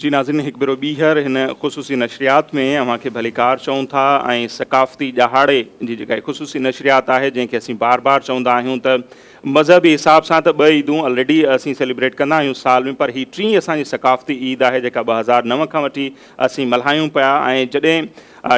جي ناظرين هڪ ڀيرو ٻيهر هن خصوصي نشريات ۾ اوهان کي ڀليڪار چئون ٿا ۽ ثقافتي ڏهاڙي جي جيڪا خصوصي نشريات آهي جنهن کي اسين بار بار چوندا آهيون ته مذهبي حساب سان ته ٻه عيدون الريڊي اسين سيليبريٽ ڪندا آهيون سال ۾ پر هي ٽين اسان جي ثقافتي عيد آهي جيڪا 2009 کان وٺي اسين ملهايون پيا ۽ جڏهن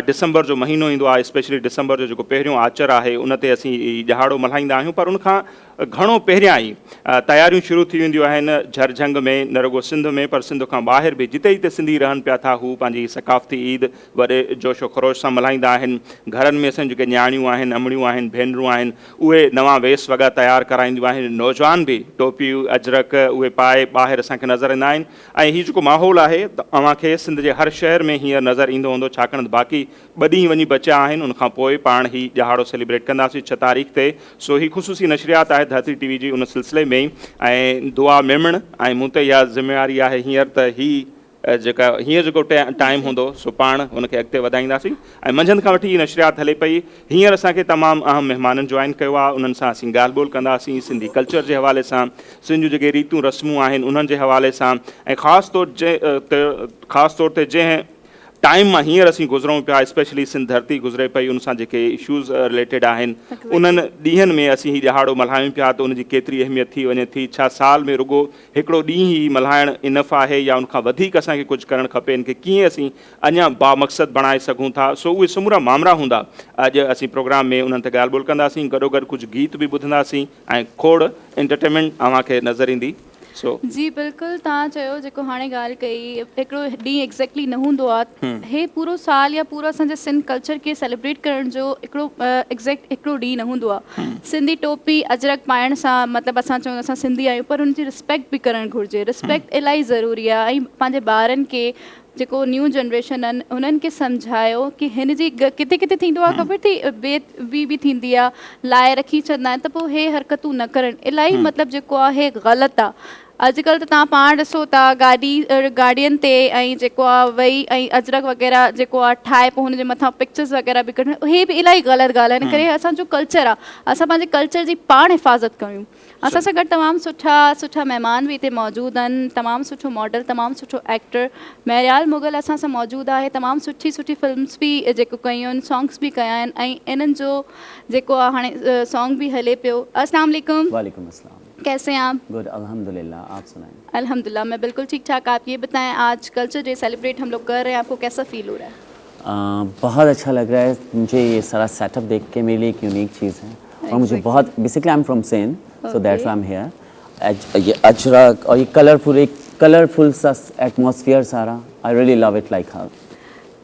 ڊسمبر جو مهينو ايندو آهي اسپيشلي ڊسمبر جو جيڪو پهريون آچر آهي ان تي اسين هي ڏهاڙو ملهائيندا آهيون پر ان کان گهڻو پهريان ئي تياريون شروع ٿي وينديون آهن جھر جھنگ ۾ نه رڳو سنڌ ۾ پر سنڌ کان ٻاهر به جتي جتي سنڌي رهن پيا ٿا هو پنهنجي ثقافتي عيد وڏي جوش و خروش سان ملهائيندا آهن گهرن ۾ اسان جون جيڪي نياڻيون آهن امڙيون آهن ڀينرون آهن اهي نوان ويس وڳا تيار ڪرائينديون آهن نوجوان به ٽوپي اجرڪ اهي پائي ٻاهر اسان کي نظر ايندا آهن ۽ هي جيڪو ماحول آهي اوهان کي سنڌ جي هر شهر ۾ هينئر نظر ايندو هوندو ڇاڪاڻ ته باقي ٻه ڏينهن وڃي بچيا آهن ان کان پوء پاڻ هي ڏهاڙو سيليبريٽ ڪنداسين ڇهه تاريخ تي سو هي خصوصي نشريات آهي ڌرتي ٽي وي جي ان سلسلي ۾ ۽ دعا ميمڻ ۽ مون تي اها ذميواري آهي هينئر ته هي جيڪا هينئر جيڪو ٽائيم هوندو سو پاڻ ان کي اڳتي وڌائينداسين ۽ منجهند کان وٺي هي نشريات هلي پئي هينئر اسان کي تمام اهم مهمانن جوائن ڪيو آهي انهن سان اسين ڳالهه ٻولهه ڪنداسين سنڌي ڪلچر جي حوالي سان سنڌ جون جيڪي ريتون رسمون آهن انهن جي حوالي سان ۽ خاص طور خاص طور تي جنهن ٽائيم مان هينئر اسين گذرون پيا اسپيشلي سنڌ ڌرتي گذري پئي ان سان جيڪي اشوز رليٽيڊ آهن انهن ڏينهن ۾ اسين هي ڏهاڙو ملهايون پيا ته ان جي ڪيتري اهميت ٿي وڃي ٿي ڇا سال ۾ رڳو هڪڙو ڏينهن ئي ملهائڻ انف آهي يا ان کان وڌيڪ اسان کي ڪجهه ڪرڻ کپي ان کي ڪيئن اسين اڃا بامقصد بڻائي سگهون ٿا سو اهي سمورا مامرا هوندا اڄ اسين پروگرام ۾ انهن تي ڳالهه ٻولهه ڪنداسين گڏوگڏ ڪجهه گيت به ٻڌنداسين ۽ کوڙ انٽرٽينمينٽ اوهان کي نظر ايندي سو. جي بلڪل توهان چيو جيڪو هاڻي ڳالهه ڪئي هڪڙو ڏينهن ايگزيڪٽلي نه هوندو آ هي پورو سال يا پورو اسان جي سنڌ ڪلچر کي سيليبريٽ ڪرڻ جو هڪڙو ايگزيڪٽ هڪڙو ڏينهن نه هوندو آ سنڌي ٽوپي اجرڪ پائڻ سان مطلب اسان چئون اسان سنڌي آهيون پر ان جي رسپيڪٽ به ڪرڻ گهرجي رسپيڪٽ الاهي ضروري آ ۽ پنهنجي ٻارن کي جيڪو نيو جنريشن آهن انهن کي سمجهايو ڪي هن جي ڪٿي ڪٿي ٿيندو آهي خبر ٿي بي بي به ٿيندي آهي لائي رکي ڇڏندا آهن ته پوء هي حرڪتون نه ڪرن الاهي مطلب جيڪو آهي غلط آهي اڄڪلهه ته توهان پاڻ ڏسو ٿا گاڏي گاڏين تي ۽ جيڪو آهي وئي ۽ اجرڪ وغيره جيڪو آهي ٺاهي پوء هن جي مٿان پڪچرز وغيره به ڪڍن هي به الاهي غلط ڳالهه آهي ان ڪري اسان جو ڪلچر آهي اسان پنهنجي ڪلچر جي پاڻ حفاظت ڪيون اسان سان گڏ تمام سٺا سٺا مهمان به هتي موجود آهن تمام سٺو ماڊل تمام سٺو ايڪٽر مهريال مغل اسان سان موجود آهي تمام سٺي سٺي فلمس به جيڪو ڪيون آهن سانگس به ڪيا آهن ۽ انهن جو جيڪو آهي هاڻي سانگ به هلي پيو السلام عليڪم. وعليڪم السلام. ڪيسي هين آپ. گڊ الحمدلله آپ سنائين. الحمدلله مين بلڪل ٺيڪ ٺاڪ آپ يي بتائين آج ڪلچر ڊي سيليبريٽ هم لوگ ڪر رهي هين آپ ڪو ڪيسا فيل هو رها هي. بهت اڇا لگ رها هي مجهي يي سارا سيٽ اپ ديک ڪي ميري لئي ايڪ يونيڪ چيز هي. اور مجهي بهت basically I am from Sindh so that's why I am here يي اجرڪ اور يي ڪلرفل ايڪ ڪلرفل سا ايٽماسفيئر سارا I really love it like هر.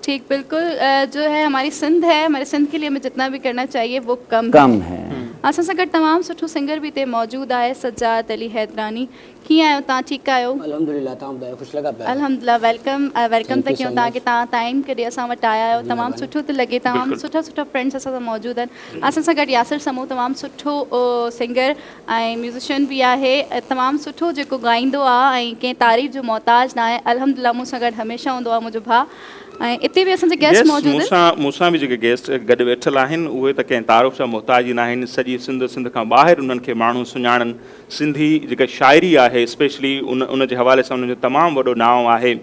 ٺيڪ بلڪل جو هي هماري سنڌ هي هماري سنڌ ڪي لئي همي جتنا ڀي ڪرنا چاهيي وو ڪم ڪم هي. اسان سان گڏ تمام سٺو سنگر به هتي موجود آهي سجاد علي حيدراني ڪيئن آهيو توهان ٺيڪ آهيو. الحمدلله توهان ٻڌايو خوش لڳا پيا آهيو. الحمدلله welcome welcome ٿا ڪيون توهان کي توهان ٽائيم ڪڍي اسان وٽ آيا آهيو تمام سٺو ٿو لڳي تمام سٺا سٺا فرينڊس اسان سان موجود آهن اسان سان گڏ ياسر سمون تمام سٺو سنگر ۽ ميوزيشن به آهي تمام سٺو جيڪو ڳائيندو آهي ۽ ڪنهن تعريف جو محتاج ناهي الحمدلله مون سان گڏ هميشه هوندو آهي منهنجو ڀاء ۽ اتي به اسان جا گيسٽ موجود آهن. مون سان مون سان به جيڪي گيسٽ گڏ ويٺل آهن اهي ته ڪنهن تعارف جا محتاج ئي ناهن سڄي سنڌ سنڌ کان ٻاهر انهن کي ماڻهو سڃاڻن سنڌي جيڪا شاعري آهي اسپيشلي ان ان جي حوالي سان انهن جو تمام وڏو نانء آهي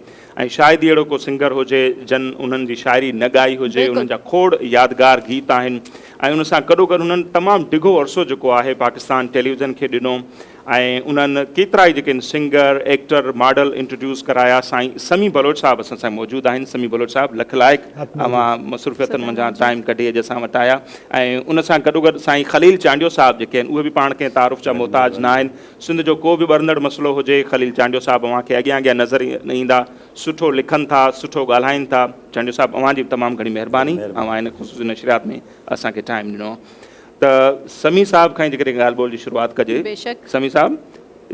۽ شايد ئي اهڙو ڪو سنگر هجي جن انهن جي شاعري نه ڳائي هجي انهن جا کوڙ يادگار گيت آهن ۽ ان سان گڏوگڏ انهن تمام ڊگهو عرصو جيڪو آهي پاڪستان ٽيليوزن کي ڏنو ۽ انهن ڪيترائي جيڪي آهن سنگر ايڪٽر ماڊل انٽروڊيوس ڪرايا سائين سميع بلوچ صاحب اسان سان موجود آهن سميع بلوچ صاحب لک لائق اوهان مصروفيتن منجهان ٽائيم ڪڍي اڄ اسان وٽ آيا ۽ ان سان گڏوگڏ سائين خليل چانڊيو صاحب جيڪي آهن اهي به پاڻ ڪنهن تعارف جا محتاج نه آهن سنڌ جو ڪو به ٻرندڙ مسئلو هجي خليل چانڊيو صاحب اوهان کي اڳيان اڳيان نظر ايندا سٺو لکن ٿا سٺو ڳالهائين ٿا چانڊيو صاحب اوهان جي به تمام گهڻي مهرباني اوهان هن خصوصي نشريات ۾ اسان کي ٽائيم ڏنو ته سميع صاحب کان ئي جيڪڏهن ڳالهه ٻولهه جي شروعات ڪجي. بيشڪ. سميع صاحب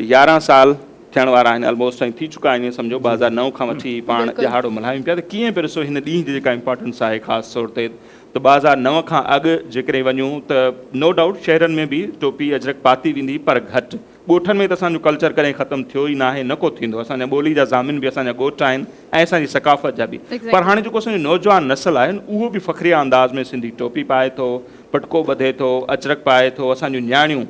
11 سال ٿيڻ وارا آهن الموسٽ ۽ ٿي چڪا آهن ائين سمجهو 2009 کان وٺي پاڻ ڏهاڙو ملهايون پيا ته ڪيئن پيو ڏسو هن ڏينهن جي جيڪا امپارٽنس آهي خاص طور تي ته 2009 کان اڳ جيڪڏهن وڃون ته نو ڊائوٽ شهرن ۾ به ٽوپي اجرڪ پاتي ويندي پر گهٽ ڳوٺن ۾ ته اسان جو ڪلچر ڪڏهن ختم ٿيو ئي ناهي نه ڪو ٿيندو اسان جا ٻولي جا ضامن به اسان جا ڳوٺ آهن ۽ اسان جي ثقافت جا به پر هاڻي جيڪو اسان جو نوجوان نسل آهي اهو به فخريه انداز ۾ سنڌي ٽوپي پائي ٿو پٽڪو ٻڌي ٿو، اجرڪ پائي ٿو، اسان جون نياڻيون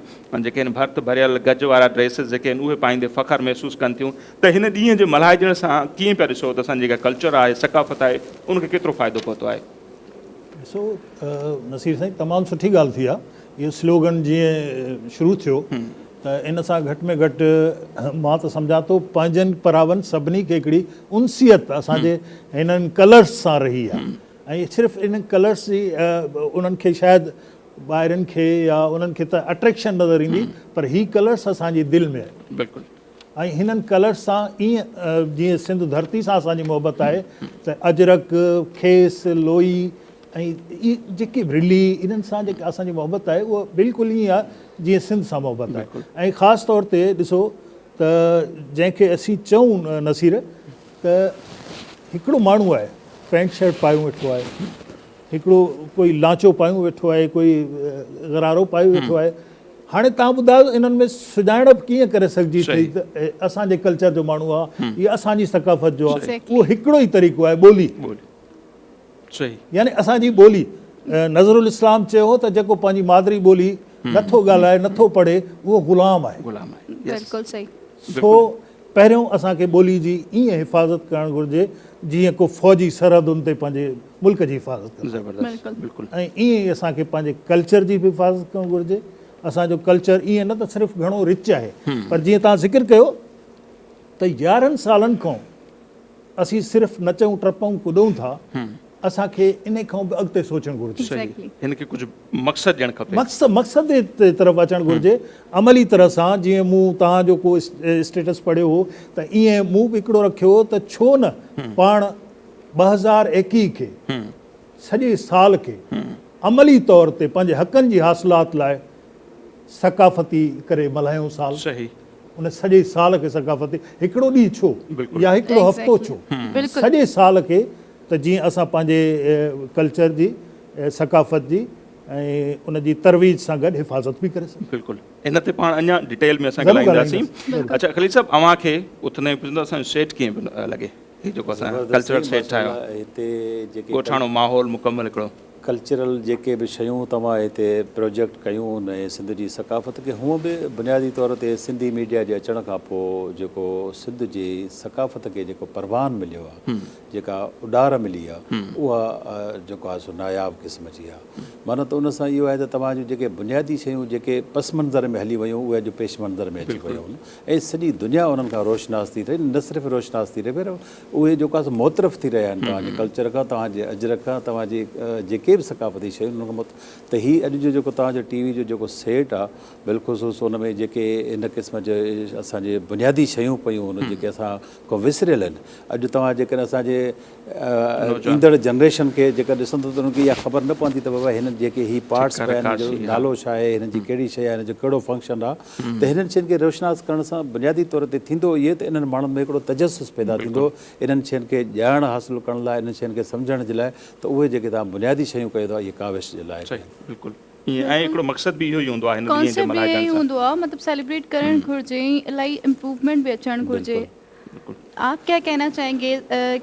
جيڪي آهن ڀرت ڀريل گج وارا ڊريسز جيڪي آهن اهي پائيندي فخر محسوس ڪن ٿيون ته هن ڏينهن جي ملهائجڻ سان ڪيئن پيا ڏسو ته اسان جي جيڪا ڪلچر آهي ثقافت آهي ان کي ڪيترو فائدو پهتو آهي؟ ڏسو نصير سائين تمام سٺي ڳالهه ٿي آهي اهو سلوگن جيئن شروع ٿيو ته ان سان گهٽ ۾ گهٽ مان ته سمجهان ٿو پنهنجن پراون سڀني کي هڪڙي انسيت اسان جي هنن ڪلرس سان رهي آهي ۽ صرف انهن ڪلرس جي انهن کي شايد ٻاهرين کي يا انهن کي ته اٽريڪشن نظر ايندي پر هي ڪلرس اسان جي دل ۾ آهن. بلڪل. ۽ هنن ڪلرس سان ائين جيئن سنڌ ڌرتي سان اسان جي محبت آهي ته اجرڪ، کيس، لوئي ۽ اهي جيڪي رلي انهن سان جيڪا اسان جي محبت آهي اها بلڪل ائين آهي جيئن سنڌ سان محبت آهي ۽ خاص طور تي ڏسو ته جنهن کي اسين چئون نصير ته هڪڙو ماڻهو آهي پينٽ شرٽ پايون ويٺو آهي هڪڙو ڪوئي لانچو پايون ويٺو آهي ڪوئي غرارو پايو ويٺو آهي هاڻي تان ٻڌايو انهن ۾ سڃاڻپ ڪيئن ڪري سگهجي ٿي ته اسان جي ڪلچر جو ماڻهو آهي يا اسان جي ثقافت جو آهي اهو هڪڙو ئي طريقو آهي ٻولي يعني اسان جي ٻولي نظر الاسلام چيو هو ته جيڪو پنهنجي مادري ٻولي نٿو ڳالهائي نٿو پڙهي اهو غلام آهي غلام آهي بلڪل صحيح سو پهريون اسان کي ٻولي جي ائين حفاظت ڪرڻ گهرجي جيئن ڪو فوجي سرحدن تي پنهنجي ملڪ جي حفاظت ڪندو زبردست بلڪل ۽ ائين ئي اسان کي پنهنجي ڪلچر جي به حفاظت ڪرڻ گهرجي اسان جو ڪلچر ائين نه ته صرف گهڻو رچ آهي پر جيئن توهان ذڪر ڪيو ته 11 سالن کان اسين صرف نچون ٽپون ڪڏون ٿا اسان کي انهي کان به اڳتي سوچڻ گهرجي. صحيح هن کي ڪجهه مقصد ڏيڻ کپي. مقصد مقصد جي طرف اچڻ گهرجي عملي طرح سان جيئن مون توهان جو ڪو اسٽيٽس پڙهيو هو ته ائين مون به هڪڙو رکيو هو ته ڇو نه پاڻ 2021 کي سڄي سال کي عملي طور تي پنهنجي حقن جي حاصلات لاء ثقافتي ڪري ملهايون سال. صحيح. ان سڄي سال کي ثقافتي هڪڙو ڏينهن ڇو يا هڪڙو هفتو ڇو سڄي سال کي ته جيئن اسان پنهنجي ڪلچر جي ثقافت جي ۽ ان جي ترويج سان گڏ حفاظت به ڪري سگهون. بلڪل ان تي پاڻ اڃا ڊيٽيل ۾ اسان ڳالهائينداسين. اڇا خليل صاحب اوهان کي اٿندي پڇندو اسان جو سيٽ ڪيئن پيو لڳي هي جيڪو اسان ڪلچرل سيٽ ٺاهيو آهي ڳوٺاڻو ماحول مڪمل هڪڙو. ڪلچرل جيڪي به شيون توهان هتي پروجيڪٽ ڪيون ۽ سنڌ جي ثقافت کي هونء به بنيادي طور تي سنڌي ميڊيا جي اچڻ کان پوء جيڪو سنڌ جي ثقافت کي جيڪو پروان مليو آهي جيڪا اڏار ملي آهي اها جيڪو آهي سو ناياب قسم جي آهي معنيٰ ته ان سان اهو آهي ته توهان جون جيڪي بنيادي شيون جيڪي پس منظر ۾ هلي ويون اهي اڄ پيش منظر ۾ اچي ويون آهن ۽ سڄي دنيا انهن کان روشناس ٿي رهي نه صرف روشناس ٿي رهي پر اهي جيڪو آهي سو معترف ٿي رهيا آهن توهان جي ڪلچر کان توهان جي اجرڪ کان توهان جي جيڪي به ثقافتي شيون انهن کان معترف ته هي اڄ جو جيڪو توهان جو ٽي وي جو جيڪو سيٽ آهي بالخصوص ان ۾ جيڪي ان قسم جي اسان جي بنيادي شيون پيون هن جيڪي اسان کان وسريل آهن اڄ توهان جيڪڏهن اسان جي ايندڙ جنريشن کي جيڪا ڏسندو ته انهن کي اها خبر نه پوندي ته بابا هنن جيڪي هي پارٽس پيا آهن هن جو نالو ڇا آهي هنن جي ڪهڙي شيء آهي هن جو ڪهڙو فنڪشن آهي ته هنن شين کي روشناس ڪرڻ سان بنيادي طور تي ٿيندو اهي ته انهن ماڻهن ۾ هڪڙو تجسس پيدا ٿيندو انهن شين کي ڄاڻ حاصل ڪرڻ لاء انهن شين کي سمجهڻ جي لاء ته اهي جيڪي توهان بنيادي شيون ڪيو ٿا اهي ڪاوش جي لائق آهن. بلڪل ائين ۽ هڪڙو مقصد به اهو ئي هوندو آهي هن ڏينهن جي ڪانسيپٽ به ملهائجڻ اهو ئي سان. هوندو آهي مطلب سيليبريٽ ڪرڻ گهرجي الاهي امپروومينٽ به اچڻ گهرجي. आप क्या कहना चाहेंगे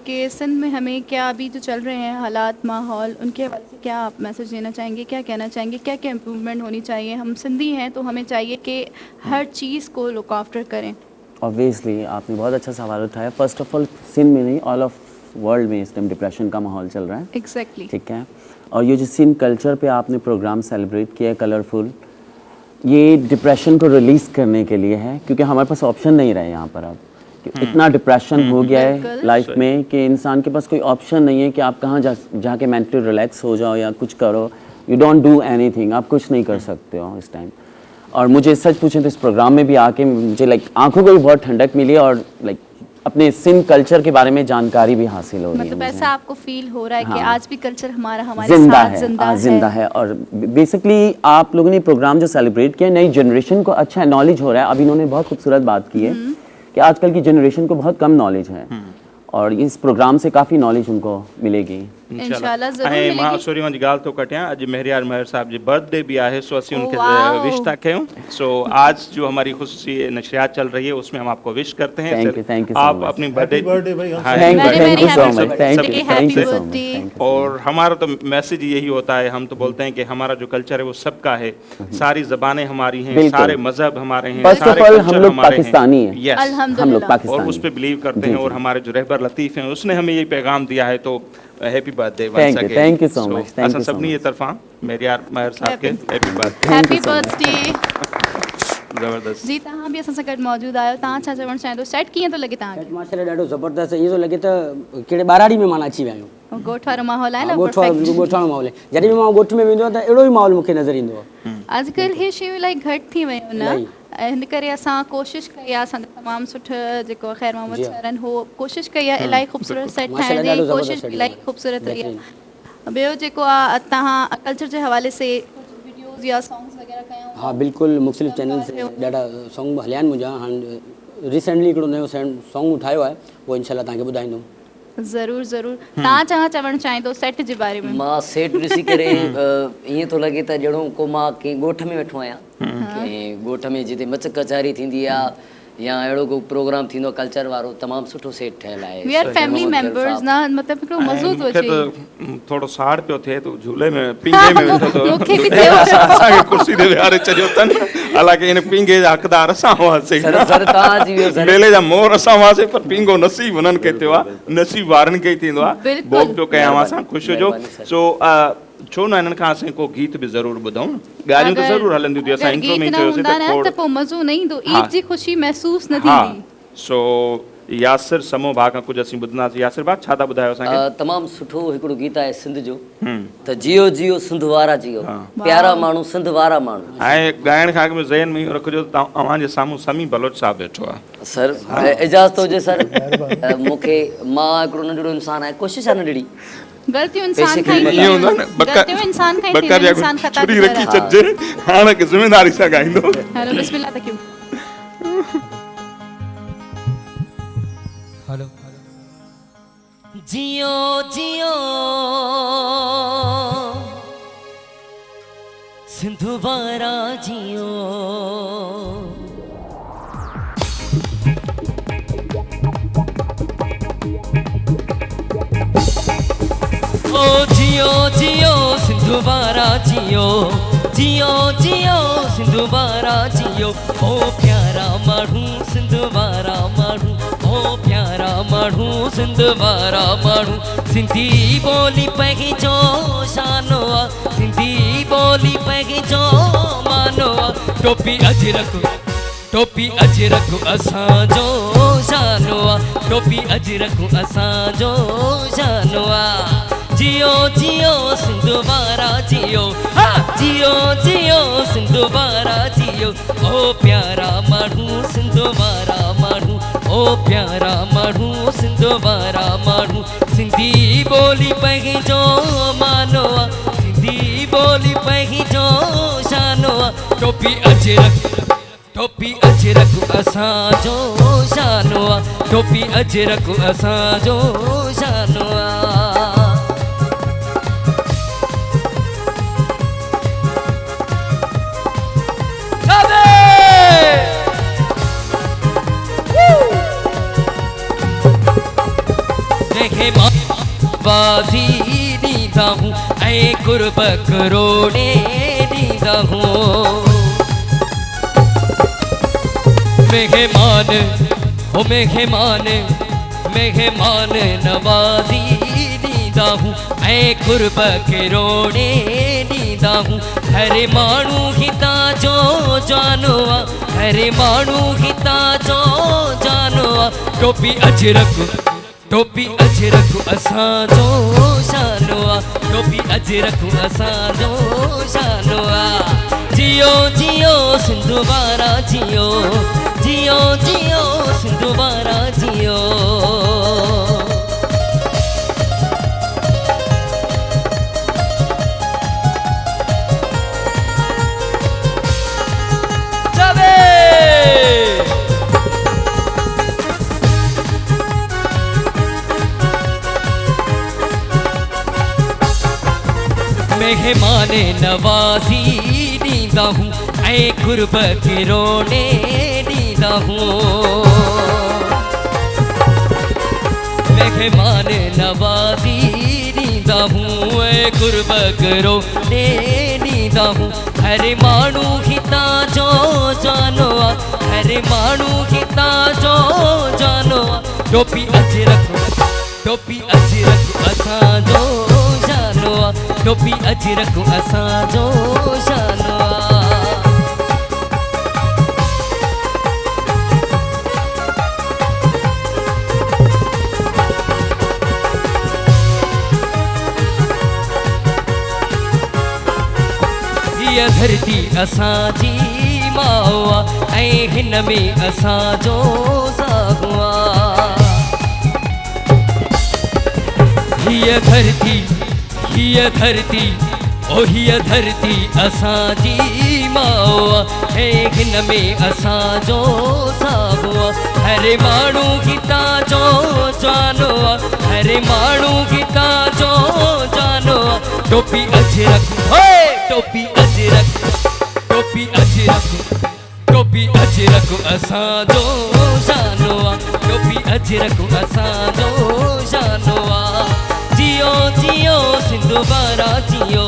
कि सिंध में हमें क्या अभी जो चल रहे हैं हालात माहौल उनके हवाले से क्या आप मैसेज देना चाहेंगे क्या कहना चाहेंगे क्या क्या इम्प्रूवमेंट होनी चाहिए हम सिंधी हैं तो हमें चाहिए कि हर चीज़ को लुक आफ्टर करें। ऑब्वियसली आपने बहुत अच्छा सवाल उठाया। फर्स्ट ऑफ ऑल सिंध में नहीं ऑल ऑफ वर्ल्ड में इस टाइम डिप्रेशन का माहौल चल रहा है। एग्जैक्टली ठीक है। और ये जो सिंध कल्चर पे आपने प्रोग्राम सेलिब्रेट किया है कलरफुल, ये डिप्रेशन को रिलीज़ करने के लिए है क्योंकि हमारे पास ऑप्शन नहीं रहे यहाँ पर अब कि इतना डिप्रेशन हो गया है लाइफ में कि इंसान के पास कोई ऑप्शन नहीं है कि आप कहाँ जा जाके मेंटली रिलैक्स हो जाओ या कुछ करो। You don't do anything, आप कुछ नहीं कर सकते हो इस टाइम। और मुझे सच पूछें तो इस प्रोग्राम में भी आके मुझे लाइक आंखों को भी बहुत ठंडक मिली और लाइक अपने सिंध कल्चर के बारे में जानकारी भी हासिल हो रही है मतलब मुझे। ऐसा आपको फील हो रहा है कि हाँ। आज भी कल्चर हमारा हमारे जिंदा साथ है, जिंदा आज जिंदा है। और बेसिकली आप लोगों ने प्रोग्राम जो सेलिब्रेट किया, नई जनरेशन को अच्छा नॉलेज हो रहा है। अब इन्होंने बहुत खूबसूरत बात की है कि आजकल की जनरेशन को बहुत कम नॉलेज है और इस प्रोग्राम से काफ़ी नॉलेज उनको मिलेगी। इंशाल्लाह ज़रूर ऐं मां मिलेगी। सॉरी मुंहिंजी ॻाल्हि थो कटियां, अॼु मेहरियार महर साहब जी बर्थडे बि आहे, सो असीं उनखे विश था कयूं। सो आज जो हमारी ख़ुसूसी नशरियात चल रही है उसमें हम आपको विश करते हैं। Thank you, thank you so आप much. अपनी बर्थडे बर्थडे भाई, हम हाँ, thank you, Very, thank very you so happy much, thank you, birthday, thank you happy so much, birthday. Thank you. और हमारा तो मैसेज यही होता है, हम तो बोलते हैं कि हमारा जो कल्चर है वो सबका है, सारी ज़बानें हमारी हैं, बिल्कुल। सारे मजहब हमारे हैं, First of सारे all, हम कल्चर लोग हमारे हैं। पाकिस्तानी हैं। Yes. हम लोग अल्हम्दुलिल्लाह। पाकिस्तानी और उस पर बिलीव करते जी, हैं और जी। हमारे जो रहबर लतीफ़ हैं उसने हमें ये पैगाम दिया है, तो happy birthday once Thank you, again. thank you so much, thank असां you so सभिनी जे much. तरफ़ां मेहरियार महर साहब खे happy birthday. Happy birthday. ज़बरदस्त। जी तव्हां बि असां सां गॾु मौजूदु आहियो, तव्हां छा चवणु चाहींदो? सेट कीअं थो लॻे तव्हांखे? सेट माशाल्लाह ॾाढो ज़बरदस्त, ईअं थो लॻे त कहिड़े ॿाराड़ी में माना अची विया आहियूं। ॻोठ वारो माहौल आहे न, ॻोठ वारो परफेक्ट। ॻोठ वारो माहौल आहे। जॾहिं बि मां ॻोठ में वेंदो आहियां त अहिड़ो ई माहौल मूंखे नज़र ईंदो आहे। अॼुकल्ह इहे शयूं इलाही घटि थी वयूं आहिनि न, इलाही। ऐं हिन करे असां कोशिशि कई आहे, असांजो तमामु सुठो जेको ख़ैर मोहम्मद जी हा। सर आहिनि, हो कोशिशि कई आहे इलाही ख़ूबसूरत सेट ठाहिण माशाल्लाह जी, ॾाढो ज़बरदस्त कोशिशि सेट इलाही आहे। ख़ूबसूरत रही आहे। बेहतरीन। ॿियो जेको आहे तव्हां कल्चर जे हवाले से कुझु वीडियोज़ या सॉन्ग्स वग़ैरह कया हा बिल्कुलु, मुख़्तलिफ़ चैनल ते ॾाढा सॉन्ग हलिया आहिनि मुंहिंजा। हाणे रिसेंटली हिकिड़ो नयो सॉन्ग ठाहियो आहे, उहो इंशाल्लाह तव्हांखे ॿुधाईंदुमि। ज़रूरु ज़रूरु। तव्हां छा चवणु चाहींदो सेट जे बारे में? मां सेट ॾिसी करे ईअं थो लॻे त ॼणो को मां कंहिं ॻोठ में वेठो आहियां, कंहिं ॻोठ में जिते मच कचहरी थींदी आहे या अहिड़ो को प्रोग्राम थींदो आहे कल्चर वारो, तमामु सुठो सेट ठहियलु आहे। We are family members न, मतिलबु हिकिड़ो मज़ो थो मूंखे अचे। त थोरो साड़ पियो थिए त झूले में पींघे में वेठो थो। मूंखे बि थियो। असांखे कुर्सी ते विहारे छॾियो अथनि, हालांकि इन पींघे जा हक़दार असां हुआसीं। सर सर तव्हां अची वियो सर। मेले जा मोर असां हुआसीं, पर पींघो नसीब हुननि खे थियो आहे, नसीब वारनि खे ई थींदो आहे। बिल्कुलु। भोग पियो कयां असां, ख़ुशि हुजो। महिरबानी सर। सो छो न हिननि खां असां को गीत बि ज़रूरु ॿुधूं, ॻाल्हियूं त ज़रूरु हलंदियूं थी। असां अगरि इंट्रो गीत में न चयोसीं हूंदा त न खोड़ त पोइ मज़ो न ईंदो, हा। ईद जी ख़ुशी महसूसु न हा। थींदी। सो यासिर समो भाउ खां कुझु असीं ॿुधंदासीं। यासिर भाउ छा था ॿुधायो असांखे? तमामु सुठो हिकिड़ो गीत आहे सिंध जो, त जियो जियो सिंध वारा जियो, प्यारा माण्हू सिंध वारा माण्हू। ऐं ॻाइण खां अॻु में ज़हन में इहो रखिजो त अव्हां जे साम्हूं समी बलोच साहिबु वेठो आहे। सर इजाज़त हुजे सर, मूंखे मां हिकिड़ो नंढड़ो इंसानु आहियां, कोशिशि आहे नंढड़ी। ग़लतियूं इंसान पेशे खां ई खिदमत ईअं हूंदो आहे न, थींदियूं, ग़लतियूं इंसान खां ई बकर थींदियूं, जा इंसान ख़ता छुरी थी रखी करे। छॾिजे, हाणे ज़िम्मेदारी सां ॻाईंदो। हलो बिस्मिल्लाह था कयूं। हेलो। जियो जियो सिंधु वारा जियो, ओ जियो जियो सिंधु वारा जियो, जियो जियो सिंधु वारा जियो, ओ प्यारा माण्हू सिंधु वारा माण्हू, ओ प्यारा माण्हू सिंध वारा माण्हू, सिंधी ॿोली पंहिंजो शानो आहे, सिंधी ॿोली पंहिंजो मानो आहे, टोपी अजरक टोपी अजरक असांजो शानो आहे, टोपी अजरक असांजो शानो आहे। जियो जियो सिंध वारा जियो, हा जियो जियो सिंध वारा जियो, ओ प्यारा माण्हू सिंध वारा माण्हू, ओ प्यारा माण्हू सिंध वारा माण्हू, सिंधी ॿोली पंहिंजो मानो आहे, सिंधी ॿोली पंहिंजो शानो आहे, टोपी अजरक टोपी अजरक असांजो शानो आहे, टोपी अजरक असांजो शानो आहे। बाज़ी ॾींदा हूँ ऐं कुर्ब करोड़े ॾींदा हूँ, मेहमान ओ मेहमान मेहमान नवाज़ी ॾींदा हूँ ऐं कुर्ब करोड़े ॾींदा हूँ, हर माण्हू हितां जो जानो आहे, हर माण्हू हितां जो जानो आहे, टोपी अजरक टोपी अजरक असांजो शानो आहे, टोपी अजरक असांजो शानो आहे। जियो जियो सिंध वारा जियो, जियो जियो सिंध वारा जियो। مهمان نوازي ڏيندا هون ۽ قرب ڪروڙي ڏيندا هون. مهمان نوازي ڏيندا هون ۽ قرب ڪروڙي ڏيندا هون. هر ماڻهو هتان جو جانو آ، هر ماڻهو هتان جو جانو آ. ٽوپي اجرڪ، ٽوپي اجرڪ اسان جو شانو آ، ٽوپي اجرڪ اسان جو شانو آ. هيء ڌرتي اسان جي ماء آ ۽ هن ۾ اسان جو ساهه آ. هيء ڌرتي، هيء ڌرتي، او هيء ڌرتي اسان جي ماء آ ۽ هن ۾ اسان جو ساهه آ. هر ماڻهو هتان جو جوانو آ، هر ماڻهو هتان جو جوانو آ. ٽوپي اجرڪ، هوئي ٽوپي اجرڪ، ٽوپي اجرڪ، ٽوپي اجرڪ اسان جو شانو آ، ٽوپي اجرڪ اسان جو شانو آ. جيو جيو سنڌ وارا جيو،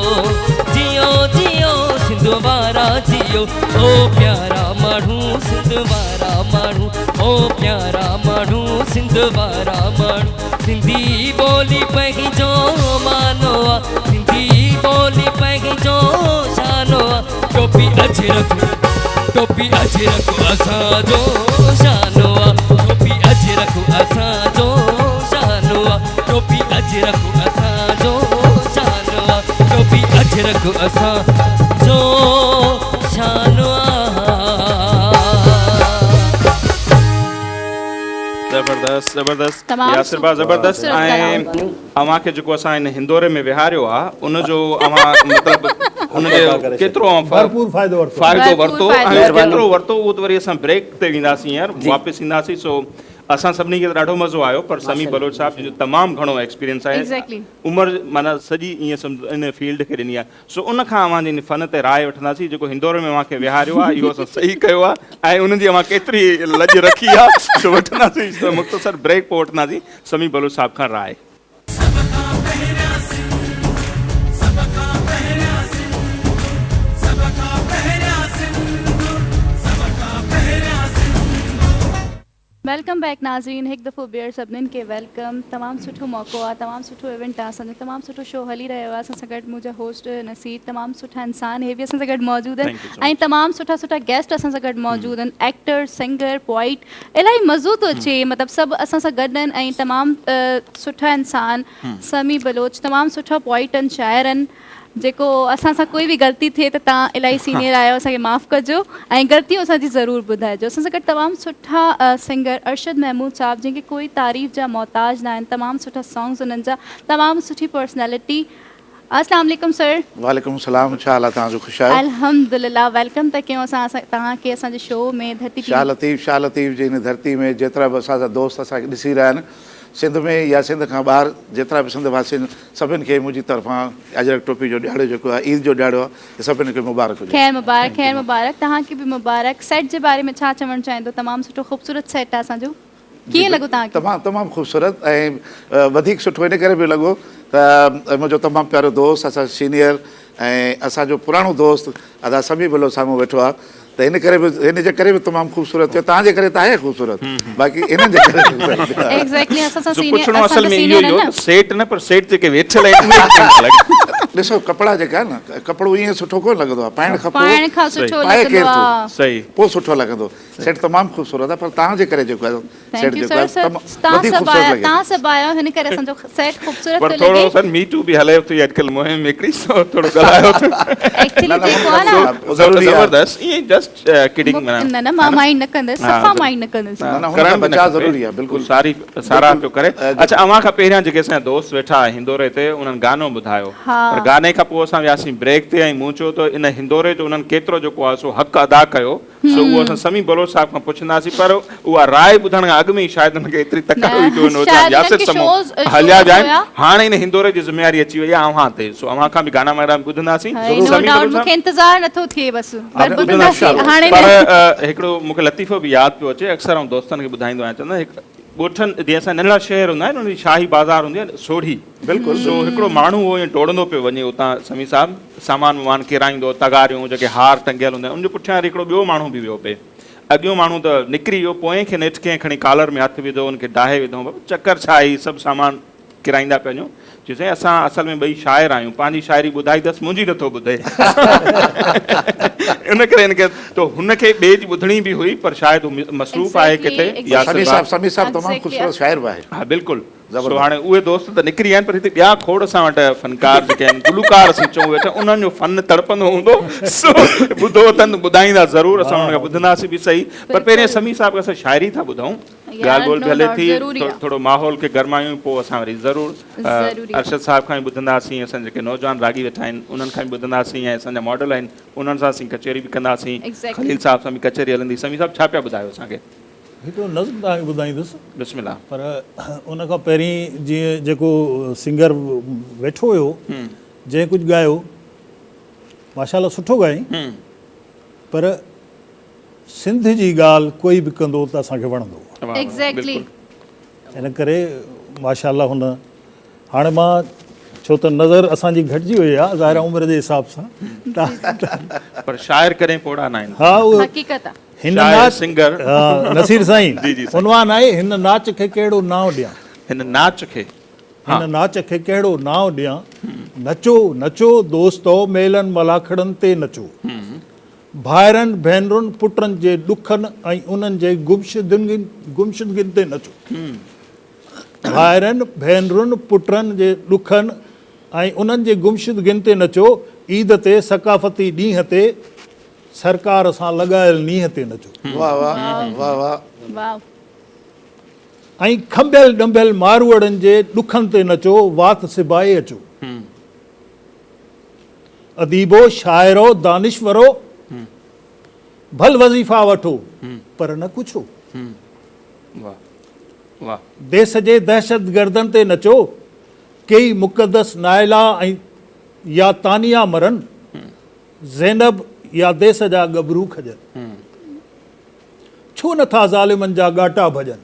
جيو جيو سنڌ وارا جيو. او پيارا ماڻهو سنڌ وارا ماڻهو، او پيارا ماڻهو سنڌ وارا ماڻهو. سنڌي ٻولي پنهنجو مانو آ، سنڌي ٻولي پنهنجو شانو آ. ٽوپي اجرڪ، ٽوپي اجرڪ اسان جو شانو آ، ٽوپي اجرڪ اسان جو شانو آ، ٽوپي اجرڪ اسان جو شانو آ، ٽوپي اجرڪ اسان جو شانو آ. زبردست زبردست تمام ياسر ڀاء زبردست. خوبصورت ۽ ڪلام. اوهان کي جيڪو اسان هن هندوري ۾ ويهاريو آ ان جو اوهان مطلب ان جو ڪيترو اوهان ڀرپور فائدو ورتو، فائدو ڀرپور ورتو فائدو ۽ ورتو. ڪيترو ورتو اهو ته وري اسان بريڪ تي وينداسين يار واپس اينداسين. سو اسان سڀني کي ته ڏاڍو مزو آيو پر سميع بلوچ صاحب جن جو تمام گهڻو ايڪسپيرينس آهي، Exactly. عمر معنيٰ سڄي ائين سمجهه ان فيلڊ کي ڏني آهي، سو ان کان اوهان جي ان فن تي راء وٺنداسين. جيڪو هندوري ۾ اوهان کي ويهاريو آهي اهو اسان صحيح ڪيو آهي ۽ ان جي اوهان ڪيتري لڄ رکي آهي سو وٺنداسين. سو مختصر بريڪ پوء وٺنداسين سميع بلوچ صاحب کان راء. Welcome back ناظرين، هڪ دفعو ٻيهر سڀنين کي welcome. تمام سٺو موقعو آ، تمام سٺو ايونٽ آ، اسان جو تمام سٺو شو هلي رهيو آ. اسان سان گڏ منهنجا هوسٽ نصير تمام سٺا انسان هي به اسان سان گڏ موجود آهن Thank you so ۽ much. تمام سٺا سٺا گيسٽ اسان سان گڏ موجود آهن، ايڪٽر، سنگر، پوائٽ، الاهي مزو ٿو اچي، مطلب سڀ اسان سان گڏ آهن ۽ تمام سٺا انسان. سميع بلوچ تمام سٺا پوائٽ آهن، شاعر آهن. جيڪو اسان سان ڪوئي به غلطي ٿئي ته توهان الاهي سينيئر آهيو اسان کي معاف ڪجو ۽ غلطيون اسان جي ضرور ٻڌائجو. اسان سان گڏ تمام سٺا سنگر ارشد محمود صاحب جنهن کي ڪوئي تعريف جا محتاج نه آهن، تمام سٺا سانگز انهن جا، تمام سٺي پرسنالٽي. السلام عليڪم سر. وعليڪم السلام ڇا حال آ توهان جو خوش آهيو. الحمدلله welcome ٿا ڪيون اسان توهان کي اسان جي شو ۾ ڌرتي ٽي شاهه وي. لطيف شاهه لطيف جي هن ڌرتي ۾ جيترا به اسان جا دوست اسان کي ڏسي رهيا آهن سنڌ ۾ يا سنڌ کان ٻاهر جيترا به سنڌ واسي آهن سڀن کي منهنجي طرفان اجرڪ ٽوپي جو ڏهاڙو جيڪو آهي عيد جو ڏهاڙو آهي سڀن کي مبارڪ هجي. خير مبارڪ خير مبارڪ توهان کي به مبارڪ. سيٽ جي باري ۾ ڇا چوڻ چاهيندو؟ تمام سٺو خوبصورت سيٽ آهي اسان جو ڪيئن لڳو توهان کي؟ تمام تمام خوبصورت ۽ وڌيڪ سٺو ان ڪري پيو لڳو ته منهنجو تمام پيارو دوست اسان جو سينيئر ۽ اسان جو پراڻو دوست ادا سميع بلوچ سامهون ويٺو آهي ته ان ڪري به هن جي ڪري به تمام خوبصورت ٿيو توهان جي ڪري ته آهي خوبصورت باقي انهن جي ڪري خوبصورت ٿيو آهي. ايگزيڪٽلي اسان سان سو سينيئر پڇڻو اسان اصل جا ۾ اهو سينيئر ئي هو آهن نه. ته سيٽ نه پر سيٽ جيڪي ويٺل آهن اهي ڪيئن ٿا لڳن. ڏسو ڪپڙا جيڪا آهن نه ڪپڙو ائين سٺو ڪونه لڳندو آهي پائڻ کان پوء پائڻ کان سٺو پائي لڳندو ڪير ٿو آهي. صحيح. پوء سٺو لڳندو. سيٽ تمام خوبصورت آهي پر توهان جي ڪري جيڪو آهي سيٽ thank you جيڪو سر آهي سر تمام توهان وڌيڪ سڀ خوبصورت آيا لڳي توهان ٿو. سڀ آيا هن ڪري اسان جو سيٽ خوبصورت پر ٿو ٿورو لڳي. سر مي ٽو به هلي ٿي اڄڪلهه مهم هڪڙي سو ٿورو ڳالهايو ته. ايڪچولي نه نه جيڪو آهي نه نه ضروري آهي. زبردست ائين جسٽ ڪڊنگ معنيٰ نه نه مان مائنڊ نه ڪندس ها صفا مائنڊ نه ڪندس. نه نه هن ڪرڻ کان به نه بچاء کپي. ضروري آهي بلڪل ساري ساراهه بلڪل پيو ڪري. اڇا اوهان کان پهريان جيڪي اسان جا دوست ويٺا هندوري تي انهن گانو ٻڌايو ها. پر گاني کان پوء اسان وياسين بريڪ تي ۽ مون چيو ته ان هندوري جو انهن ڪيترو جيڪو آهي سو حق ادا ڪيو. سو اهو اسان سميع بلوچ صاحب کان پڇنداسين پر اها راء ٻڌڻ کان اڳ ۾ ئي شايد هن کي ايتري تڪڙ هئي جو نوجوان ياسر سمون هليا ويا آهن. هاڻي ان هندوري جي ذميواري اچي وئي آهي اوهان تي سو اوهان کان به گانا وغيره به ٻڌنداسين. نو ڊائوٽ مون کي انتظار نٿو ٿئي بس پر ٻڌنداسين هاڻي. پر هڪڙو مون کي لطيفو به ياد پيو اچي اڪثر آئون دوستن کي ٻڌائيندو آهيان چوندو آهيان هڪ ڳوٺن جيئن اسان ننڍڙا شهر هوندا آهن ان جي شاهي بازار هوندي آهي سوڙهي بلڪل سو هڪڙو ماڻهو هو ائين ڊوڙندو پيو وڃي اتان سميع صاحب سامان وامان ڪيرائيندو تغاريون جيڪي هار ٽنگيل هوندا آهن ان جي پٺيان وري هڪڙو ٻيو ماڻهو به ويو پئي اڳيون ماڻهو ته نڪري ويو پوئين کي نيٺ ڪنهن کڻي ڪالر ۾ هٿ وڌو ان کي ڊاهي وڌو بابا چڪر ڇا آهي هي سڀ سامان ڪيرائيندا پيا وڃو چيو سائين اسان اصل ۾ ٻئي شاعر آهيون پنهنجي شاعري ٻڌائي اٿس منهنجي نٿو ٻڌي ان ڪري هن کي ته هن کي ٻئي جي ٻڌڻي به هئي پر شايد هو مصروف آهي ڪٿي ياسر سميع صاحب سميع صاحب تمام خوبصورت شاعر به آهي. ها بلڪل سو هاڻي اهي دوست ته نڪري ويا آهن پر هتي ٻيا کوڙ اسان وٽ فنڪار جيڪي آهن گلوڪار اسين چئون ويٺا انهن جو فن تڙپندو هوندو سو ٻڌو اٿن ته ٻڌائيندا ضرور اسان انهن کان ٻڌنداسين به سهي پر پهرين سميع صاحب کان اسان شاعري ٿا ٻڌون ڳالهه ٻولهه به هلي ٿي ٿورو ماحول کي گرمايون پوء اسان وري ضرور ارشد صاحب کان به ٻڌنداسين اسان جيڪي نوجوان راڳي ويٺا آهن انهن کان به ٻڌنداسين ۽ اسان جا ماڊل آهن انهن سان اسين ڪچهري به ڪنداسين خليل صاحب سان به ڪچهري هلندي سميع صاحب ڇا پيا ٻڌايو اسان کي. هڪڙو نظم توهان کي ٻڌائيندس. بسم الله. پر ان کان پهرين جيئن جيڪو سنگر ويٺو هيو جنهن ڪجهه ڳايو ماشاء الله سٺو ڳايائين پر سنڌ جي ڳالهه ڪوئي به ڪندو ته اسان کي وڻندو. Exactly. ان ڪري ماشاء الله هن هاڻي مان ڇو ته نظر اسان جي گهٽجي وئي آهي ظاهر عمر جي حساب سان پر شاعر ڪڏهن پوڙها ناهن. ها اهو حقيقت آ. هن شاعر ناچ سنگر نصير سائين جي جي سائين. عنوان آهي هن ناچ کي ڪهڙو نانء ڏيان. هن ناچ کي ها. هن ناچ کي ڪهڙو نانء ڏيان نچو نچو دوستو ميلن ملاکڙن تي نچو. ڀائرن، ڀينرن، پٽن جي ڏکن ۽ انهن جي گمشدگين تي نچو. ڀائرن، ڀينرن، پٽن جي ڏکن ۽ انهن جي گمشدگين تي نچو. عيد تي، ثقافتي ڏينهن تي، سرڪار سان لڳايل نينهن تي نچو. واه واه واه واه. ۽ کنڀيل ڏنڀيل ماروئڙن جي ڏکن تي نچو، وات سبائي اچو. اديبو، شاعرو، دانشورو، ڀل وظيفا وٺو پر نه ڪڇو. ديس جي دهشتگردن تي نچو، ڪيئي مقدس نائلا ۽ يا تانيا مرن، زينب يا ديس جا ڳڀرو کڄن. ڇو نٿا ظالمن جا ڳاٽا ڀڄن.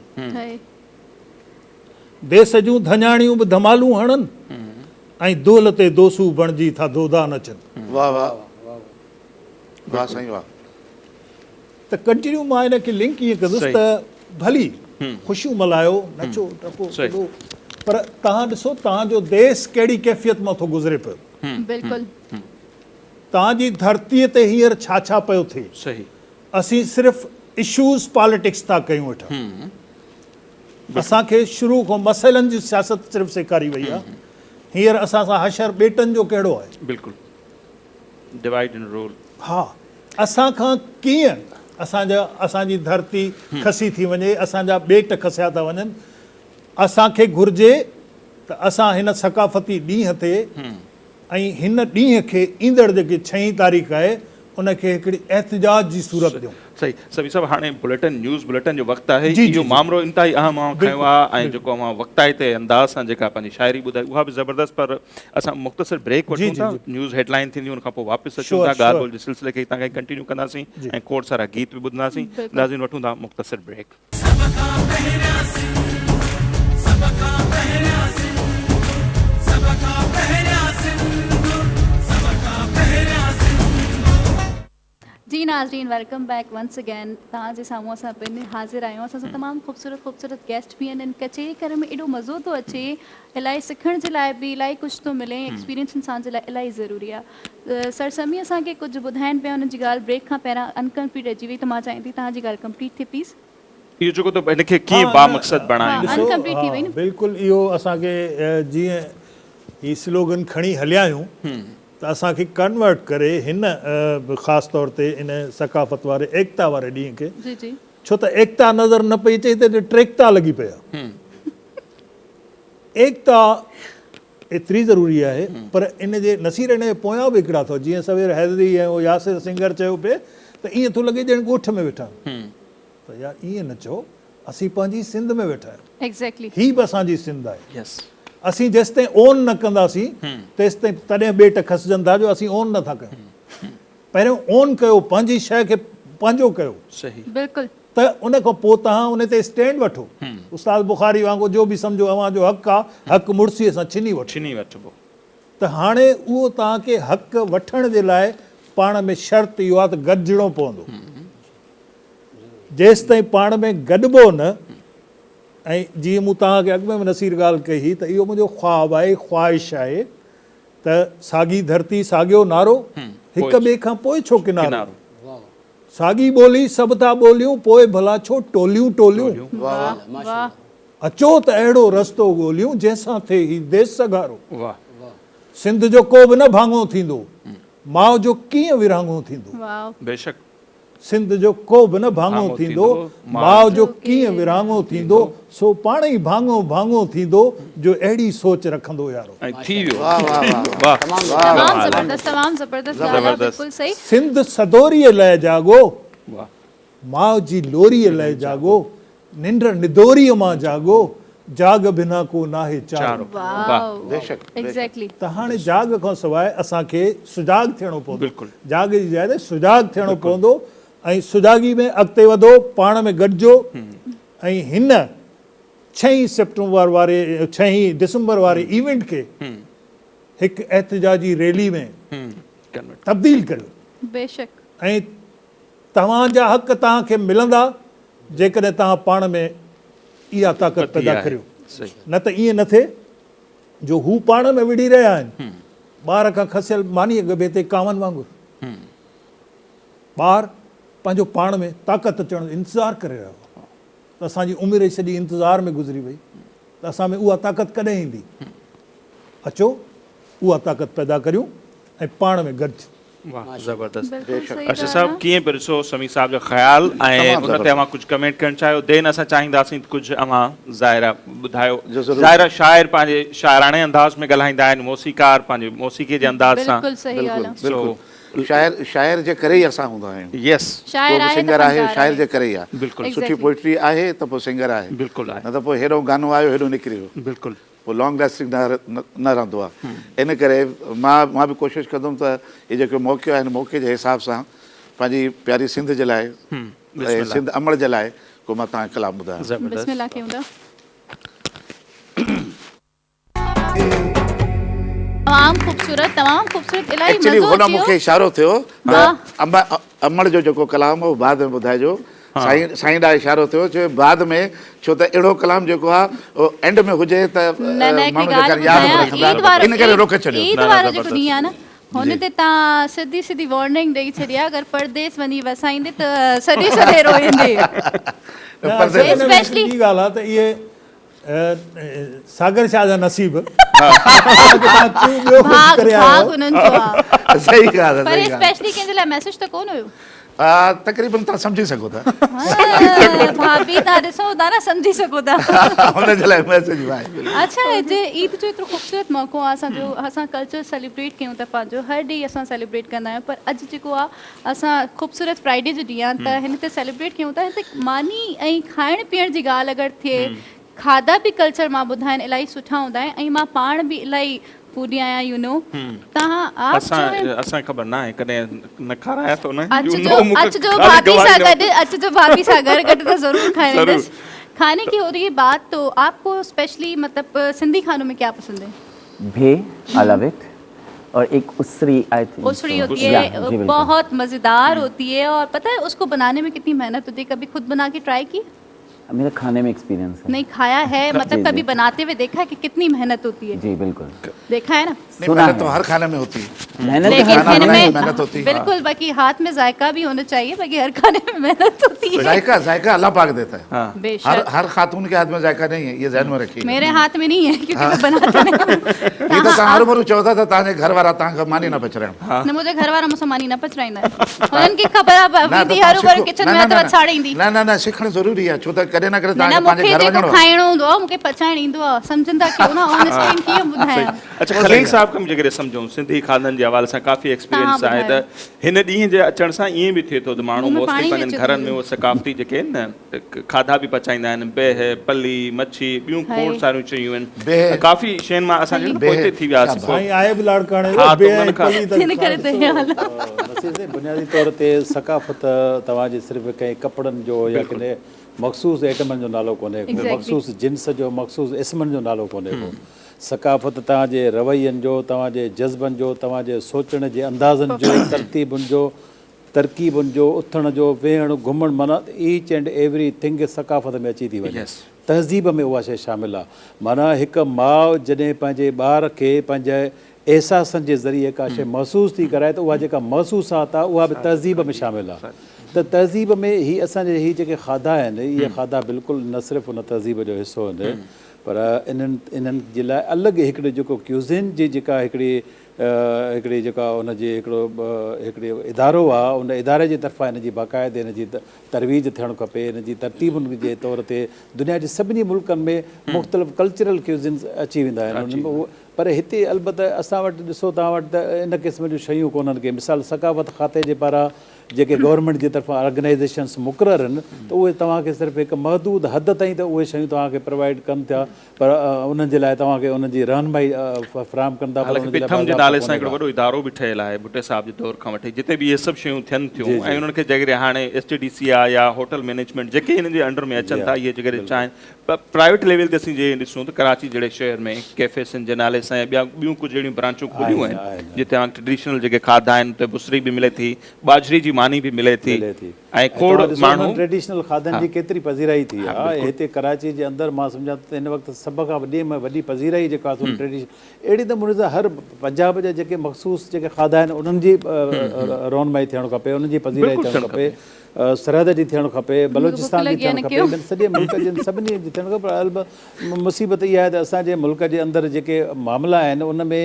ديس جون ڌڃاڻيون به ڌمالون هڻن ۽ دهل تي دوسو بڻجي ٿا دودا نچن. واه واه واه سائين واه. ته ڪنٽينيو مان ان کي لنڪ ائين ڪندس ته ڀلي خوشيون ملهايو نچو ٽپو ڪڏو پر توهان ڏسو توهان جو ديس ڪهڙي ڪيفيت مان ٿو گذري پيو. بلڪل. توهان جي ڌرتي تي هينئر ڇا ڇا پيو ٿئي. اسين صرف اشوز پاليٽڪس ٿا ڪيون ويٺا. اسان کي شروع کان مسئلن جي سياست صرف سيکاري وئي آهي. هينئر اسان سان حشر ٻيٽن جو ڪهڙو آهي؟ بلڪل ڊوائيڊ اينڊ رول. ها اسان کان ڪيئن اسان جا اسان جي ڌرتي کسي ٿي وڃي، اسان جا ٻيٽ کسيا ٿا وڃن. اسان کي گهرجي ته اسان هن ثقافتي ڏينهن تي ۽ هن ڏينهن کي ايندڙ جيڪي ڇهين تاريخ آهي ان کي هڪڙي احتجاج جي صورت ڏيون. صحيح سميع صاحب هاڻي بليٽن نيوز بليٽن جو وقت آهي اهو مامرو انتهائي اهم اوهان کنيو آهي ۽ جيڪو اوهان وقتائتي انداز سان جيڪا پنهنجي شاعري ٻڌائي اها به زبردست پر اسان مختصر بريڪ وٺون ٿا نيوز هيڊ لائين ٿيندي ان کان پوء واپس اچون ٿا ڳالهه ٻولهه جي سلسلي کي هتان کان ئي ڪنٽينيو ڪنداسين ۽ کوڙ سارا گيت به ٻڌنداسين ناظرين وٺون ٿا مختصر بريڪ. سڀ کان پهريان سنڌ سڀ کان پهريان سنڌ سڀ کان پهريان سنڌ سڀ کان پهريان سنڌ. جي ناظرين welcome back once again توهان جي سامهون اسان پن حاضر آهيون اسان سان تمام خوبصورت خوبصورت گيسٽ به آهن ڪچهري ڪرڻ ۾ ايڏو مزو ٿو اچي الاهي سکڻ جي لاء به الاهي ڪجهه ٿو ملي ايڪسپيرينس انسان جي لاء الاهي ضروري آهي سر سمي اسان کي ڪجهه ٻڌائين پيا انهن جي ڳالهه بريڪ کان پهريان انڪمپليٽ رهجي وئي ته مان چاهيان ٿي توهان جي ڳالهه ڪمپليٽ ٿئي پليز. اهو جيڪو ته هن کي ڪيئن بامقصد بڻايون. ها انڪمپليٽ ٿي وئي نه. بلڪل اهو اسان کي جيئن هي سلوگن کڻي هليا آهيون ته اسان کي ڪنورٽ ڪري هن خاص طور تي ان ثقافت واري ايڪتا واري ڏينهن کي ڇو ته ايڪتا نظر نه پئي اچي هتي ٽيڪتا لڳي پئي آهي. ايڪتا ايتري ضروري آهي پر ان جي نصير ان جي پويان به هڪڙا اٿو جيئن سوير حيدري ۽ اهو ياسر سنگر چيو پئي ته ائين ٿو لڳي ڄڻ ڳوٺ ۾ ويٺا آهيون. ته يار ائين نه چئو، اسين پنهنجي سنڌ ۾ ويٺا آهيون. Exactly. هي به اسان جي سنڌ آهي. اسين جيستائين اون نه ڪنداسين تيستائين تڏهن ٻيٽ کسجن ٿا جو اسين اون نه ٿا ڪيون. پهريون اون ڪيو، پنهنجي شيء کي پنهنجو ڪيو. صحيح. بلڪل. ته ان کان پوء توهان ان تي اسٽينڊ وٺو. استاد بخاري وانگر جو به سمجهو اوهان جو حق آ، حق مڙسيء سان ڇني وٺو. ڇني وٺبو. ته هاڻي اهو توهان کي حق وٺڻ جي لاء پاڻ ۾ شرط اهو آ ته گڏجڻو پوندو. جيستائين پاڻ ۾ گڏبو نه ۽ جيئن مون توهان کي اڳ ۾ به نصير ڳالهه ڪئي هئي ته اهو منهنجو خواب آهي، خواهش آهي ته ساڳي ڌرتي ساڳيو نعرو، هڪ ٻئي کان پوء ڇو ڪنارو؟ ساڳي ٻولي سڀ ٿا ٻوليون، پوء ڀلا ڇو ٽوليون ٽوليون؟ اچو ته اهڙو رستو ڳوليون، جنهن سان ٿئي هي ديس سگهارو. سنڌ جو ڪو به نه ڀاڱو ٿيندو، ماء جو ڪيئن ورهاڱو ٿيندو؟ بيشڪ. سنڌ جو ڪو به نه ڀاڱو ٿيندو، ماء جو ڪيئن ورهاڱو ٿيندو، سو پاڻ ئي ڀاڱو ڀاڱو ٿيندو، جو اهڙي سوچ رکندو يارو. ۽ ٿي ويو. واھ تمام زبردست تمام زبردست ڳالهه آ بلڪل صحيح. سنڌ سدوريء لئه جاڳو، ماء جي لوريء لئه جاڳو، ننڊ ندوريء مان جاڳو، جاڳ بنا ڪو ناهي چارو. واو ايگزيڪٽلي. ته هاڻي جاڳ کان سواء اسان کي سجاڳ ٿيڻو پوندو. جاڳ جي جاء تي سجاڳ ٿيڻو پوندو ۽ سجاڳي ۾ اڳتي وڌو، پاڻ ۾ گڏجو ۽ هن ڇهين سيپٽمبر واري ڇهين ڊسمبر واري ايونٽ کي هڪ احتجاجي ريلي ۾ تبديل ڪريو. بيشڪ. ۽ توهان جا حق توهان کي ملندا جيڪڏهن توهان پاڻ ۾ اها طاقت پيدا ڪريو نه ته ائين نه ٿئي جو هو پاڻ ۾ وڙهي رهيا آهن ٻار کان کسيل مانيء ڳڀي تي ڪانون وانگر ٻار پنهنجو پاڻ ۾ طاقت اچڻ جو انتظار ڪري رهيو آهي ته اسان جي عمر ئي سڄي انتظار ۾ گذري وئي ته اسان ۾ اها طاقت ڪڏهن ايندي اچو اها طاقت پيدا ڪريون ۽ پاڻ ۾ گڏ ٿيون. واھ زبردست بلڪل صحيح ارشد ڳالهه صاحب آ. ڪيئن پيو ڏسو سميع صاحب جو خيال ۽ تمام ان تي زبردست. اوهان ڪجهه ڪمينٽ ڪرڻ چاهيو دين اسان چاهينداسين ته ڪجهه اوهان ظاهر آ ٻڌايو جو ضرور. ظاهر آ شاعر پنهنجي شاعراڻي انداز ۾ ڳالهائيندا آهن موسيقار پنهنجي موسيقي جي انداز سان بلڪل صحيح بلڪل ڳالهه آ. بلڪل سو شاعر شاعر جي ڪري ئي اسان هوندا آهيون. يس. ڪو شاعر به آهي ته سنگر آهي فنڪار شاعر آهي. جي ڪري ئي آ. بلڪل. سٺي Exactly. Poetry آهي ته پوء سنگر آهي. بلڪل آهي. نه ته پوء هيڏو گانو آيو هيڏو نڪري ويو. بلڪل. پوء لانگ لاسٽنگ نه رهندو آهي ان ڪري مان مان به ڪوشش ڪندم ته هي جيڪو موقعو آهي هن موقعي جي حساب سان پنهنجي پياري سنڌ جي لاء ۽ سنڌ امڙ جي لاء ڪو مان توهان کي ڪلام ٻڌايان. بسم الله ڪيون ٿا. تمام خوبصورت تمام خوبصورت الاهي ايڪچلي مزو هن اچي مون ويو. کي اشارو ٿيو ته امڙ جو جيڪو ڪلام هو بعد ۾ ٻڌائجو سائين سائين ڏانهن اشارو ٿيو چيو بعد ۾ ڇو ته اهڙو ڪلام جيڪو آ اهو اينڊ ۾ هجي ته نه نه هڪڙي ماڻهو ڳالهه جيڪر ياد به ٻڌايان رکندا عيد وارو ان ڪري روڪي ڇڏيو. عيد وارو جيڪو ڏينهن آ نه هن تي تان سڌي سڌي وارننگ ڏئي ڇڏي آ اگر پرديس وڃي وسائيندي ته سڏي سڏي روئيندي. نه اصل ۾ هڪڙي اسپيشلي ٻي ڳالهه آ ته اهي ساگر شاهه جا نصيب توهان ڪيون ٻيو ڪجهه ڪري آيا ڀاڳ آهيو. انهن جو آ. صحيح ڳالهه آ پر صحيح ڳالهه. اسپيشلي ڪنهن جي لاء ميسيج ته ڪونه هيو. تقريبن توهان سمجهي سگهو ٿا. ڀاڀي توهان ڏسو ٿا نه سمجهي سگهو ٿا. هن جي لاء ميسيج به آهي. اڇا جي عيد جو ايترو خوبصورت موقعو آ اسان جو اسان ڪلچر سيليبريٽ ڪيون ٿا پنهنجو هر ڏينهن اسان سيليبريٽ ڪندا آهيون پر اڄ جيڪو آ اسان خوبصورت فرائيڊي جو ڏينهن آ ته هن تي سيليبريٽ ڪيون ٿا هن تي ماني ۽ کائڻ پيئڻ جي ڳالهه اگر ٿئي کاڌا به ڪلچر مان ٻڌا آهن الاهي سٺا هوندا آهن ۽ مان پاڻ به الاهي فوڊي آهيان يو نو تهان آپ جو اسان اسان کي خبر ناهي ڪڏهن نه کارايا اٿو نه يو اچجو نو مون کي اچجو خالي ڀاڀي گواهي سان نه گڏ اچجو ڀاڀي سان گهر گڏ ته ضرور کائي ضرور. ويندس کاني ڪي هو رهي بات تو آپ ڪو اسپيشلي مطلب سنڌي کانو ۾ ڪيا پسند هي؟ بھي آء لو it اور ايڪ اسري I think اسري ہوتي هي بهت مزيدار هوتي هي اور پتا هي اس ڪو بناني ۾ ڪتني محنت هوتي هي ڪبي خود بنا ڪي ٽرائي ڪي؟ ميرا کاني ۾ ايڪسپيرينس هي. نهين کايا هي مطلب جي ڪبي جي بناتي هوئي ديکا هي ڪي ڪتني محنت هوتي هي. جي بلڪل. ديکا هي نه. نهين سنا محنت تو هي. هر کاني ۾ هوتي هي. محنت ليڪن هر هن کاني ۾ ۾ محنت هوتي هي. بلڪل باقي هاٿ ۾ ذائقه ڀي هونا چاهيي باقي هر کاني ۾ محنت هوتي هي. ذائقه ذائقه الله پاڪ ديتا هي. بيشڪ. هر هر خاتون ڪي هاٿ ۾ ذائقه نهين هي يه ذهن ۾ رکيي. ميري هاٿ ۾ نهين هي ڪيونڪه مين بناتي نهين هون. هي ته توهان هروڀرو چئو ٿا ته توهان جي گهر وارا توهان کان ماني نه پچرائين. نه منهنجا گهر وارا مون سان ماني نه پچرائيندا آهن. هنن کي خبر آهي ويندي هروڀرو ڪچن ۾ هٿ وڇاڙيندي. نه نه نه سکڻ ضروري آهي ڇو ته ڪڏهن نه ڪڏهن نه توهان کي مون پنهنجي کي گهر جيڪو وڃڻو آهي. کائڻو هوندو آهي مون کي پچائڻ ايندو آهي سمجهندا ڪيو نه آن اسڪرين ڪيئن ٻڌايان. اڇا خليل صاحب کان به جيڪڏهن سمجهون سنڌي کاڌن جي حوالي سان ڪافي ايڪسپيرينس آهي ته هن ڏينهن جي اچڻ سان ائين به ٿئي ٿو ته ماڻهو موسٽلي پنهنجن گهرن ۾ اهي ثقافتي جيڪي آهن نه کاڌا به پچائيندا آهن بهه پلي مڇي ٻيون کوڙ ساريون شيون آهن ڪافي شين مان اسان ڄڻ پوئتي ٿي وياسين سائين آهي به لاڙڪاڻي جو بهه ۽ پلي ته نصير سائين بنيادي طور تي ثقافت توهان جي صرف ڪنهن ڪپڙن جو يا ڪنهن مخصوص ائٽمن جو نالو ڪونهي ڪو مخصوص جنس جو مخصوص اسمن جو نالو ڪونهي ڪو ثقافت توهان جي روين جو توهان جي جذبن جو توهان جي سوچڻ جي اندازن جو ترتيبن جو ترڪيبن جو اٿڻ جو ويهڻ گهمڻ معنيٰ ايچ اينڊ ايوري ٿنگ ثقافت ۾ اچي ٿي وڃي تهذيب ۾ اها شيء شامل آهي معنيٰ هڪ ماء جڏهن پنهنجي ٻار کي پنهنجي احساسن جي ذريعي ڪا شيء محسوس ٿي ڪرائي ته اها جيڪا محسوسات آهي اها به تهذيب ۾ شامل آهي ته تهذيب ۾ هي اسان جي هي جيڪي کاڌا آهن اهي کاڌا بلڪل نه صرف ان تهذيب جو حصو آهن پر انهن انهن جي لاء الڳ هڪڙي جيڪو ڪيوزين جي جيڪا هڪڙي هڪڙي جيڪا ان جي هڪڙو هڪڙي ادارو آهي ان اداري جي طرفان ان جي باقاعدي ان جي ترويج ٿيڻ کپي ان جي ترتيبن جي طور تي دنيا جي سڀني ملڪن ۾ مختلف ڪلچرل ڪيوزينز اچي ويندا آهن انهن ۾ پر هتي البته اسان وٽ ڏسو توهان وٽ ته ان قسم جون شيون ڪونهن ڪي مثال ثقافت کاتي جي پاران جيڪي گورنمينٽ جي طرفان آرگنائيزيشنس مقرر آهن ته اهي توهان کي صرف هڪ محدود حد تائين ته اهي شيون توهان کي پرووائيڊ ڪن ٿا پر انهن جي لاء توهان کي انهن جي رهنمائي فراهم ڪن ٿا پر حالانڪه انهن جي لاء پٿم جي باضابطه نالي سان ڪونهي هڪڙو ڪا. وڏو ادارو به ٺهيل آهي ڀٽي صاحب جي دور کان وٺي جتي به اهي سڀ شيون ٿين ٿيون جي ۽ جي انهن کي جيڪڏهن هاڻي ايس ٽي ڊي سي آهي يا هوٽل مئنيجمينٽ جيڪي هنن جي انڊر ۾ اچن ٿا اهي جيڪڏهن چاهين پر پرائيويٽ ليول تي اسين جي ڏسون ته ڪراچي جهڙي شهر ۾ ڪيفي سنڌ جي نالي سان يا ٻيا ٻيون ڪجهه اهڙيون برانچون کليون آهن جتي اوهان کي ٽريڊيشنل جيڪي کاڌا آهن اتي بسري به ملي ٿي ٻاجهري جي ماني به ملي ٿي ۽ کوڙ ماڻهو ٽريڊيشنل کاڌن جي ڪيتري پذيرائي ٿي آهي هتي ڪراچي جي اندر مان سمجهان ٿو ته هن وقت سڀ کان وڏي ۾ وڏي پذيرائي جيڪا سو ٽريڊيشنل اهڙي نموني سان هر پنجاب جا جيڪي مخصوص جيڪي کاڌا آهن انهن جي رونمائي ٿيڻ کپي انهن جي پذيرائي ٿيڻ کپي سرحد جي ٿيڻ کپي، بلوچستان جي ٿيڻ کپي، ٻين سڄي ملڪ جي سڀني جي ٿيڻ کپي پر البت مصيبت اها آهي ته اسان جي ملڪ جي اندر جيڪي معاملا آهن ان ۾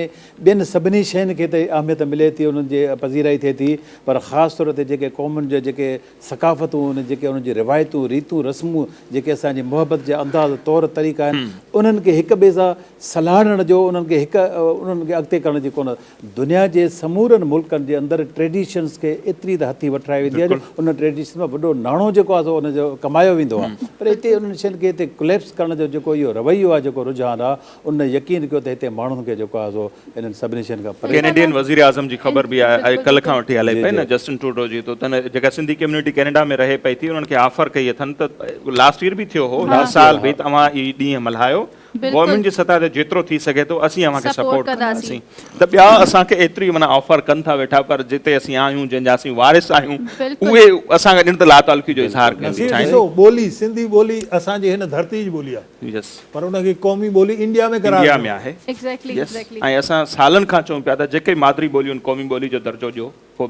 ٻين سڀني شين کي ته اهميت ملي ٿي انهن جي پذيرائي ٿئي ٿي پر خاص طور تي جيڪي قومن جا جيڪي ثقافتون آهن جيڪي انهن جي روايتون ريتون رسمون جيڪي اسان جي محبت جا انداز طور طريقا آهن انهن کي هڪ ٻئي سان سلهاڙڻ جو انهن کي هڪ انهن کي اڳتي ڪرڻ جي ڪونه دنيا جي سمورن ملڪن جي اندر ٽريڊيشنز کي ايتري ته هٿي وٺرائي ويندي آهي جو ان ٽريڊيشن مان وڏو ناڻو جيڪو آهي سو ان جو ڪمايو ويندو آهي پر هتي انهن شين کي هتي ڪليپس ڪرڻ جو جيڪو اهو رويو آهي جيڪو رجحان آهي ان يقين ڪيو ته هتي ماڻهن کي جيڪو آهي سو انهن سڀني شين کان پري ڪينيڊين وزيراعظم جي خبر به ڪلهه کان وٺي هلي پئي نه جسٽن ٽروڊو جي ته تن جيڪا سنڌي ڪميونٽي ڪينيڊا ۾ رهي پئي ٿي انهن کي آفر ڪئي اٿن ته لاسٽ ايئر به ٿيو هو هن سال به ته اوهان هي ڏينهن ملهايو گورنمينٽ جي سطح تي جيترو ٿي سگهي ٿو اسين اوهان کي سپورٽ ڪنداسين ته ٻيا اسان کي ايتري معنيٰ آفر ڪن ٿا ويٺا پر جتي اسين آهيون جنهن جا اسين وارث آهيون اهي اسان کان ڄڻ ته لاتعلقي جو اظهار ڪندي نصير چاهين. ڏسو ٻولي سنڌي ٻولي اسان جي هن ڌرتي جي ٻولي آهي يس پر ان کي قومي ٻولي انڊيا ۾ قرار انڊيا ڏنو. ۾ آهي ايگزيڪٽلي يس ۽ اسان سالن کان چئون پيا ته جيڪي مادري ٻوليون قومي ٻولي جو درجو ڏيو. پوء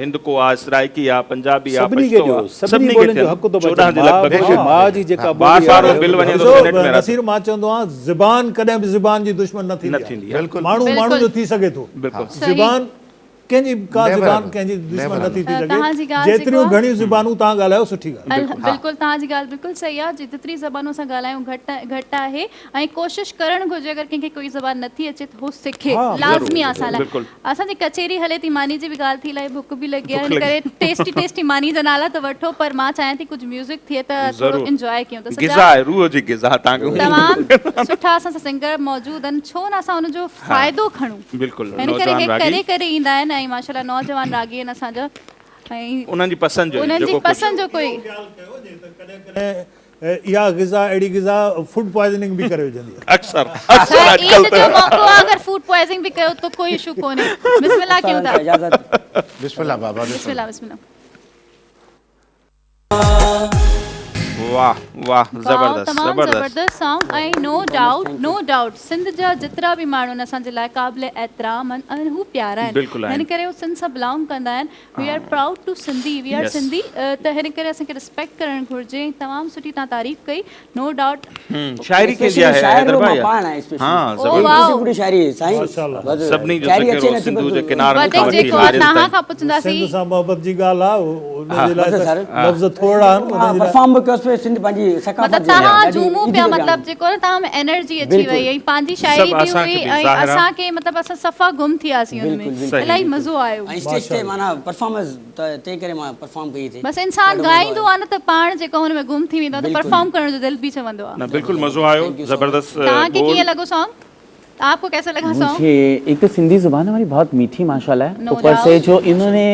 هندڪو آ، سرائيڪي آ، پنجابي آ، سڀني کي پشتو ڏيو، آ، سڀني سڀني کي ٻولين جو ٿين، حق ٿو بچي، 14 جي ماء لڳ ڀڳ ماء جي جيڪا بار ٻولي بار آهي اهو بل وڃي ٿو ڏسو سينيٽ ۾ نصير مان چوندو آهيان زبان ڪڏهن به زبان جي دشمن نه نه ٿيندي ٿيندي آهي آ. ماڻهو ماڻهو جو ٿي سگهي ٿو بلڪل. زبان ڪنهن جي به ڪا زبان ڪنهن جي دشمن نه ٿي ٿي سگهي جيتريون گهڻيون زبانون توهان ڳالهايو سٺي ڳالهه آهي. بلڪل توهان جي ڳالهه بلڪل صحيح آهي جيتري زبانون اسان ڳالهايون گهٽ گهٽ آهي ۽ ڪوشش ڪرڻ گهرجي اگر ڪنهن کي ڪوئي زبان نه ٿي اچي ته هو سکي لازمي آهي اسان لاء اسان جي ڪچهري هلي ٿي ماني جي به ڳالهه ٿي الائي بک به لڳي آهي ان ڪري ٽيسٽي ٽيسٽي ماني جا نالا ته وٺو پر مان چاهيان ٿي ڪجهه ميوزڪ ٿئي ته ٿورو انجواء ڪيون ته غذا آهي روح جي غذا تان کي تمام سٺا اسان سان سنگر موجود آهن ڇو نه اسان ان جو فائدو کڻون بلڪل ان ڪري هي ڪري ڪري ايندا آهن ۽ ماشاءالله نوجوان راڳي آهن اسان جا ۽ انهن جي پسند جو انهن جي پسند جو ڪوئي خيال ڪيو جي ته ڪڏهن ڪڏهن اها غذا اهڙي غذا فوڊ پوائزننگ به ڪري وجهندي آهي. اڪثر اڪثر اڄڪلهه عيد جو موقعو آهي اگر فوڊ پوائزنگ به ڪيو ته ڪوئي اشو ڪونهي بسم الله ڪيون ٿا. بسم الله بابا بسم الله بسم الله. واه واه زبردست تمام زبردست زبردست song ۽ no doubt no doubt Sindh جا جيترا به ماڻهو آهن اسان جي لاء قابل احترام آهن ۽ هو پيارا آهن بلڪل آهن هن ڪري هو سنڌ سان بلانگ ڪندا آهن we are proud to Sindhi we are Sindhi ته هن ڪري اسان کي ريسپيڪٽ ڪرڻ گهرجي ۽ تمام سٺي توهان تعريف ڪئي نو ڊائوٽ. شاعري ڪنهن جي آهي حيدر ڀائي ها زبردست سڀني جو ذڪر هو سنڌو جي ڪنارن کان وٺي وڌيڪ جيڪو هارين توهان تائين. کان پڇنداسين. سنڌ سان محبت جي ڳالهه آ ان جي لاء ته لفظ ٿورڙا آهن ان جي لاء. پرفارم به ڪيوس پي سنڌ پنهنجي ثقافت مطلب جي لاء توهان ڏاڍي جهومون عيد پيا جو مطلب ڏيارو. جيڪو نه توهان ۾ انرجي اچي بلڪل. وئي ۽ پنهنجي شاعري سڀ به اسان هئي کي به ۽ ظاهر آ. اسان کي مطلب اسان صفا گم ٿي وياسين ان بلڪل ۾ بلڪل الاهي مزو آيو. ۽ اسٽيج تي معنيٰ پرفارمنس ته تنهن ڪري مان پرفارم ڪئي ٿي. بس انسان ڏاڍو مزو ڳائيندو آيو. آ نه ته پاڻ جيڪو ان ۾ گم ٿي ويندو آ ته بلڪل. پرفارم ڪرڻ جو دل به چوندو آ. نه بلڪل مزو آيو Thank you so much. زبردست توهان کي ٻول. ڪيئن لڳو سانگ؟ آپ کو ڪيسا لگا سانگ؟ مجھي ايڪ تو سنڌي زبان هماري بهت ميٺي ماشاءالله هي No اوپر سي doubt. جو انهون ني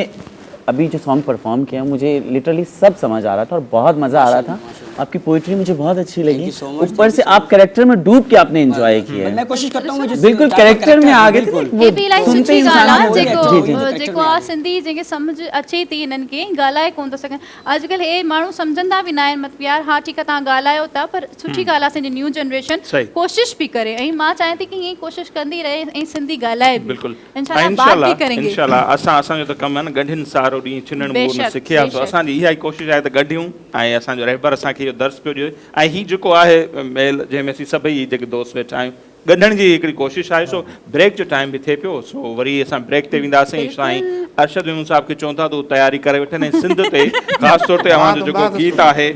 ابهي جو سانگ پرفارم ڪيا مجھي لٽرلي سب سمجھ آ رها ٿا اور بهت مزا آ رها ٿا آپ ڪي پوئٽري مجھي بهت اڇي Thank لگي you so much, اوپر thank سي you so آپ ڪريڪٽر ۾ ڊوب ڪي آپ ني انجوائي ڪيا مين هي ڪوشش ڪرتا هون جس بلڪل ڪريڪٽر ۾ آ گئي ٿي هي به الاهي سنتي سٺي انسان ڳالهه آ جي جيڪو جي جي جيڪو آ سنڌي جنهن کي سمجھ اچي ٿي هنن کي ڳالهائي ڪون ٿا سگهن اڄڪلهه هي ماڻهو سمجهندا به ناهن مطلب يار ها ٺيڪ آ توهان ڳالهايو ٿا پر سٺي ڳالهه آ اسان جي نيو جنريشن ڪوشش به ڪري ۽ مان چاهيان ٿي ڪي ائين ڪوشش ڪندي رهي ۽ سنڌي ڳالهائي به بلڪل انشاء الله بات به ڪرينگي. انشاء الله اسان اسان جو ته ڪم آهي نه ڳنڍين سارو ڏينهن ڇنڻ مور نه سکيا سو اسان جي اها ئي ڪوشش آهي ته ڳنڍيون ۽ اسان جو رهبر اسان کي اهو درس پيو ڏئي ۽ هي جيڪو آهي ميل جنهن ۾ اسين سڀئي جيڪي دوست ويٺا آهيون ڳنڍڻ جي هڪڙي ڪوشش آهي سو بريڪ جو ٽائيم به ٿئي پيو سو وري اسان بريڪ تي وينداسين سائين ارشد ميمون صاحب کي چون ٿا ته هو تياري ڪري وٺن ۽ سنڌ تي خاص طور تي اوهان جو جيڪو گيت آهي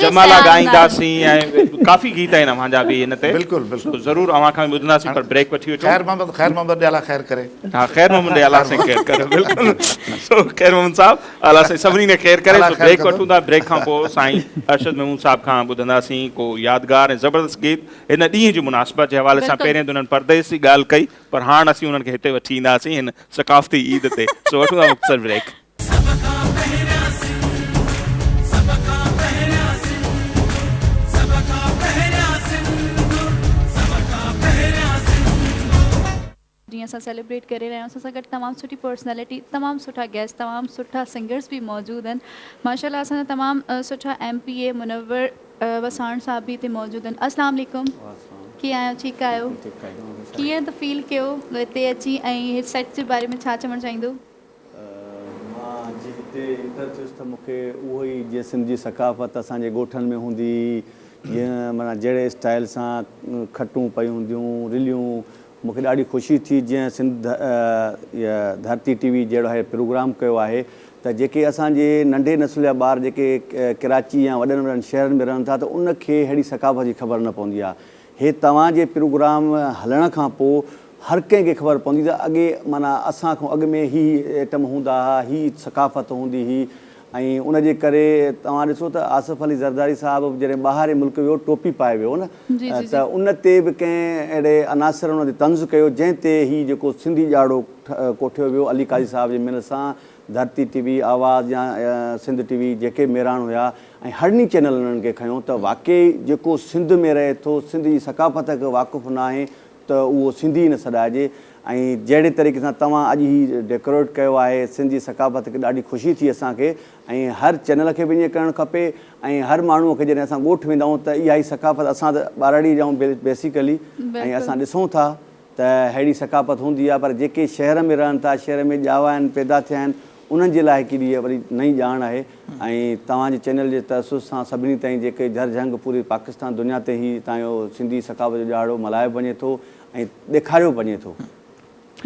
جمالا ڳائينداسين ۽ ڪافي گيت آهن اوهان جا به هن تي بلڪل بلڪل ضرور اوهان کان به ٻڌنداسين پر بريڪ وٺي وٺون خير محمد خير محمد ڏي الله خير ڪري ها خير محمد ڏي الله سائين خير ڪري بلڪل سو خير محمد صاحب الله سائين سڀني کي خير ڪري سو بريڪ وٺون ٿا بريڪ کان پوء سائين ارشد ميمون صاحب کان ٻڌنداسين ڪو يادگار ۽ زبردست گيت هن ڏينهن جي مناسبت جي حوالي سان پهرين ته انهن پرديس جي ڳالهه ڪئي پر هاڻ اسين انهن کي هتي وٺي اينداسين هن ثقافتي عيد تي سو وٺون ٿا مختصر بريڪ. سڀ کان پهريان سنڌ، سڀ کان پهريان سنڌ، سڀ کان پهريان سنڌ، سڀ کان پهريان سنڌ. جيئن اسان سيليبريٽ ڪري رهيا آهيون اسان سان گڏ تمام سٺي پرسنالٽي تمام سٺا گيسٽ تمام سٺا سنگرس به موجود آهن ماشاء الله اسان جا تمام سٺا ايم پي اي منور وساڻ صاحب به هتي موجود آهن اسلام عليڪم ڪيئن آهيو ٺيڪ آهيو ڪيئن ٿو فيل ڪيو هتي اچي ۽ هي سيٽ جي باري ۾ ڇا چوڻ چاهيندو. مان جي هتي انٽر ٿيس ته مون کي اهو ئي جيئن سنڌ جي ثقافت اسان جي ڳوٺن ۾ هوندي هئي جيئن معنيٰ جهڙي اسٽائل سان کٽون پيون هونديون رليون مون کي ڏاڍي خوشي ٿي جنهن سنڌ ڌرتي ٽي وي جهڙو هي پروگرام ڪيو آهي ته جيڪي اسان جي ننڍي نسل جا ٻار جيڪي ڪراچي يا وڏن وڏن شهرن ۾ رهن ٿا ته ان کي ههڙي ثقافت جي خبر نه پوندي آهي هي توهان جي پروگرام هلڻ کان پوء هر ڪنهن کي خبر پوندي ته اڳي معنيٰ اسان کان اڳ ۾ هي ائٽم هوندا ها هي ثقافت هوندي هئي ۽ ان جي ڪري توهان ڏسو ته آصف علي زرداري صاحب به جڏهن ٻاهرين ملڪ ويو ٽوپي پائي ويو نه ته ان تي به ڪنهن اهڙي عناصر ان تي طنز ڪيو جنهن تي هي جيڪو سنڌي ڄاڙو ڪوٺيو ويو علي قاضي صاحب جي محنت سان ڌرتي ٽي وي آواز يا سنڌ ٽي وي جيڪي به مهراڻ هيا ۽ هڙني چينل انهن کي کنيو ته واقعي جيڪو سنڌ ۾ رهي ٿو سنڌ جي ثقافت کي واقف ناهي ته اهو سنڌي ئي نه سڏائجي ۽ جهڙي طريقي سان توهان اڄ هي ڊيڪوريٽ ڪيو آهي سنڌ جي ثقافت کي ڏاڍي خوشي ٿي اسان کي ۽ هر چينل کي به ائين ڪرڻ کپي ۽ هر ماڻهو کي جڏهن اسان ڳوٺ ويندا آهيون ته اها ئي ثقافت اسان ته ٻهراڙي جا آهيون بيسيڪلي ۽ اسان ڏسون ٿا ته ههڙي ثقافت هوندي آهي پر جيڪي شهر ۾ رهن ٿا شهر ۾ ڄاوا آهن پيدا ٿيا آهن انهن جي لاء هڪ اها وري نئين ڄاڻ آهي ۽ توهان جي چينل جي تحسس سان سڀني تائين جيڪي جھر جھنگ پوري پاڪستان دنيا تي هي تان جو سنڌي ثقافت جو ڏهاڙو ملهايو به وڃي ٿو ۽ ڏيکاريو به وڃي ٿو.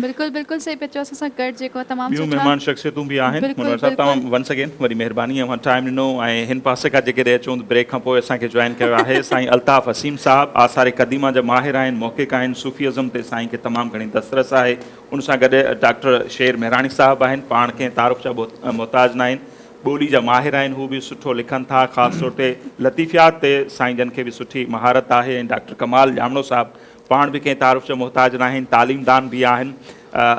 بلڪل بلڪل صحيح پيا چئو اسان سان گڏ جيڪو تمام ٻيون سٺا مهمان شخصيتون به آهن بلڪل منور صاحب بلڪل. تمام ونس اگين وڏي مهرباني اوهان ٽائيم ڏنو ۽ هن پاسي کان جيڪڏهن اچون ته بريڪ کان پوء اسان کي جوائن ڪيو آهي سائين الطاف حسيم صاحب آثار قديمه جا ماهر آهن محقق آهن صوفي ازم تي سائين کي تمام گهڻي دسترس آهي ان سان گڏ ڊاڪٽر شير مهراڻي صاحب آهن، پاڻ ڪنهن تعارف جا محتاج ناهن، ٻولي جا ماهر آهن، هو به سٺو لکن ٿا، خاص طور تي لطيفيات تي سائين جن کي به سٺي مهارت آهي ۽ ڊاڪٽر ڪمال ڄامڙو صاحب پاڻ به ڪنهن تعارف جا محتاج ناهن، تعليمدان به آهن،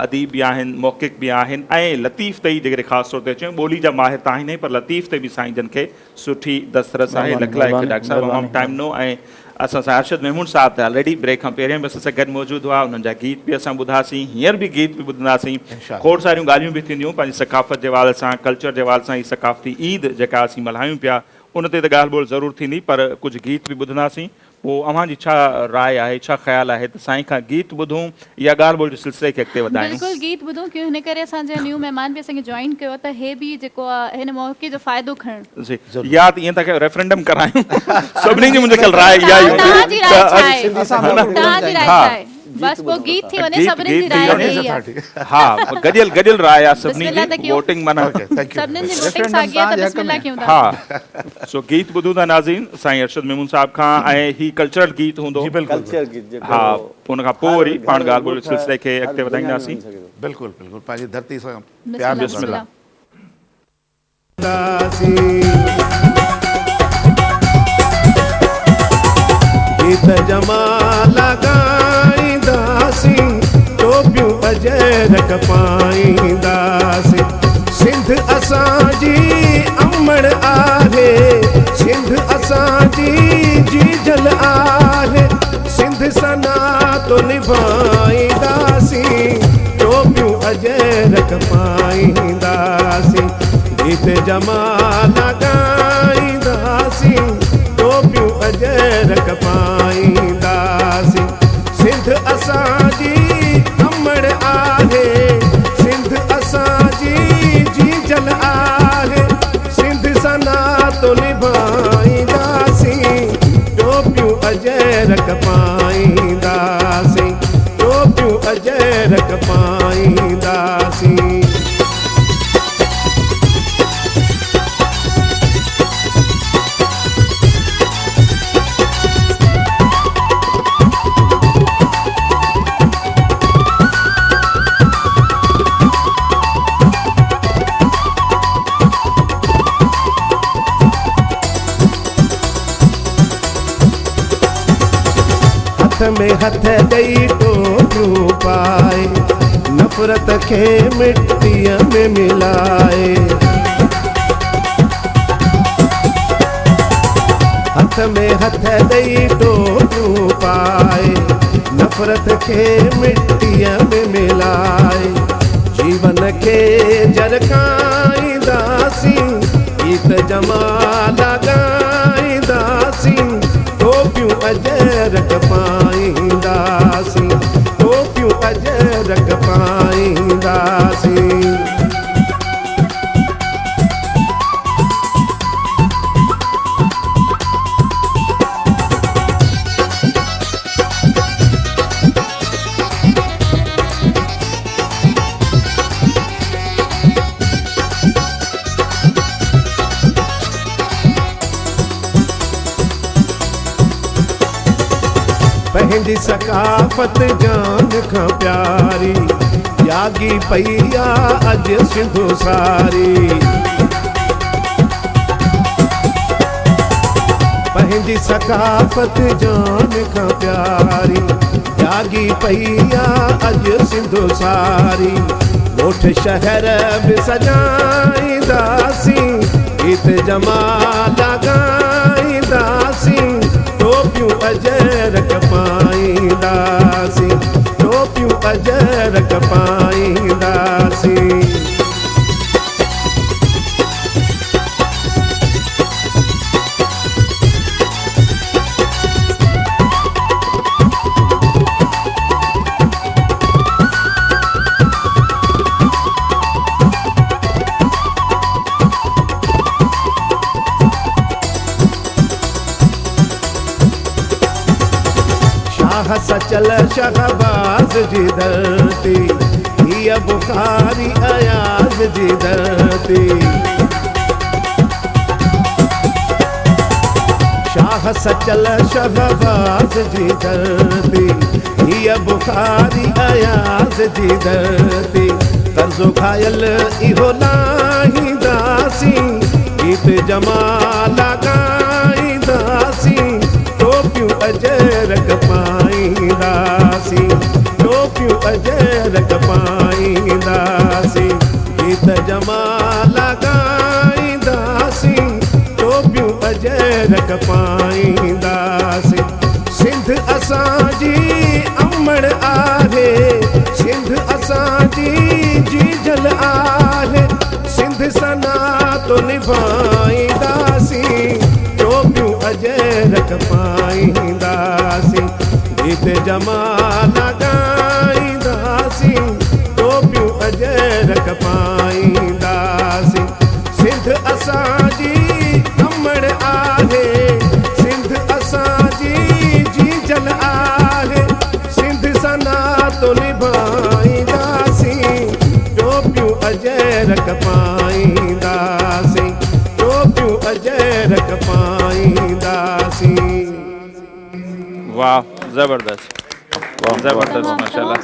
اديب به آهن، محقق به آهن ۽ لطيف تي ئي جيڪڏهن خاص طور تي اچون ٻولي جا ماهر ته آهن ئي پر لطيف تي به سائين جن کي سٺي دسترس آهي لک لائق ڊاڪٽر صاحب اوهان به ٽائيم ڏنو ۽ اسان سان ارشد محمود صاحب ته آلريڊي بريڪ کان پهريان به اسان سان گڏ موجود هئا انهن جا گيت به اسان ٻڌاسين هينئر به گيت به ٻڌنداسين کوڙ ساريون ڳالهيون به ٿينديون پنهنجي ثقافت جي حوالي سان ڪلچر جي حوالي سان هي ثقافتي عيد جيڪا اسين ملهايون پيا ان تي ته ڳالهه ٻولهه ضرور ٿيندي پر ڪجهه گيت به ٻڌنداسين پوء اوهان جي ڇا راء آهي، ڇا خيال آهي ته سائين کان گيت ٻڌون يا ڳالهه ٻولهه جي سلسلي کي اڳتي وڌايون؟ بلڪل گيت ٻڌون ڪيون هن ڪري اسان جا نيو مهمان به اسان کي جوائن ڪيو ته هي به جيڪو آ هن موقعي جو فائدو کڻن. جي يا ته ائين ٿا ڪيون ريفرنڊم ڪرايون سڀني جي منهنجي خيال راء اها ئي هوندي توهان جي راء ته ڇا آهي؟ اڄ توهان جي راء ڇا آهي؟ بس پوء گيت ٿي وڃي گيت سڀني گيت جي ٿي راء وڃي اها ئي آهي. ها گڏيل گڏيل راء آهي بسم سڀني الله جي ته ڪيون. ووٽنگ معنيٰ سڀني جي ووٽنگ ساڳي آهي ته بسم الله ڪيون ٿا. ها سو گيت ٻڌون ٿا ناظرين سائين ارشد ميمون صاحب کان ۽ هي ڪلچرل گيت هوندو ڪلچر گيت جيڪو ها ان کان پوء هر وري پاڻ گهر ڳالهه ٻولهه ڳوٺ سلسلي کي هر اڳتي دنيا ۾ وڃي وڌائينداسين. سگهي ٿو. بلڪل بلڪل پنهنجي ڌرتي سان بسم پيار الله بسم بسم الله. الله. گيت جمالا ڳائينداسين، ٽوپيون اجرڪ پائينداسين. سنڌ اسان جي امڙ آهي، سنڌ اسان جي جيجل آهي، سنڌ سان ناتو نڀائينداسين، ٽوپيون اجرڪ پائينداسين. گيت جمالا ڳائينداسين، ٽوپيون اجرڪ پائينداسين. سنڌ اسان جي امڙ آهي، سنڌ اسان جي جيجل آهي، سنڌ سان ناتو نڀائينداسين، ٽوپيون اجرڪ پائينداسين، ٽوپيون اجرڪ پائينداسين. هٿ ۾ هٿ ڏئي ٽوپيون پائي، نفرت کي مٽيء ۾ ملائي. هٿ ۾ هٿ ڏئي ٽوپيون پائي، نفرت کي مٽيء ۾ ملائي. جيون کي جرڪائينداسين، گيت جمالا ڳائينداسين، ٽوپيون اجرڪ پائينداسين، ٽوپيون اجرڪ پائينداسين. پنهنجي ثقافت جان کان پياري، جاڳي پئي آ اڄ سنڌو ساري. پنهنجي ثقافت جان کان پياري، جاڳي پئي آ اڄ سنڌو ساري. ڳوٺ شهر به سجائينداسين، گيت جمالا ڳائينداسين، ٽوپيون اجرڪ پائينداسين، ٽوپيون اجرڪ پائينداسين. شاهه سچل شهباز جي ڌرتي، هيء بخاري اياز جي ڌرتي. شاهه سچل شهباز جي ڌرتي، هيء بخاري اياز جي ڌرتي. قرضو کايل اهو لاهينداسين، گيت جمالا ڳائينداسين، ٽوپيون اجرڪ پائينداسين، ٽوپيون اجرڪ پائينداسين. گيت جمالا ڳائينداسين، ٽوپيون اجرڪ پائينداسين. سنڌ اسان جي امڙ آهي، سنڌ اسان جي جيجل آهي، سنڌ سان ناتو نڀائينداسين، ٽوپيون اجرڪ پائينداسين. گيت جمالا ڳائينداسين، ٽوپيون اجرڪ پائينداسين. سنڌ اسان جي امڙ آهي، سنڌ اسان جي جيجل آهي، سنڌ سان اجرڪ پائينداسين، ٽوپيون اجرڪ پائينداسين. واه زبردست زبردست ماشاءالله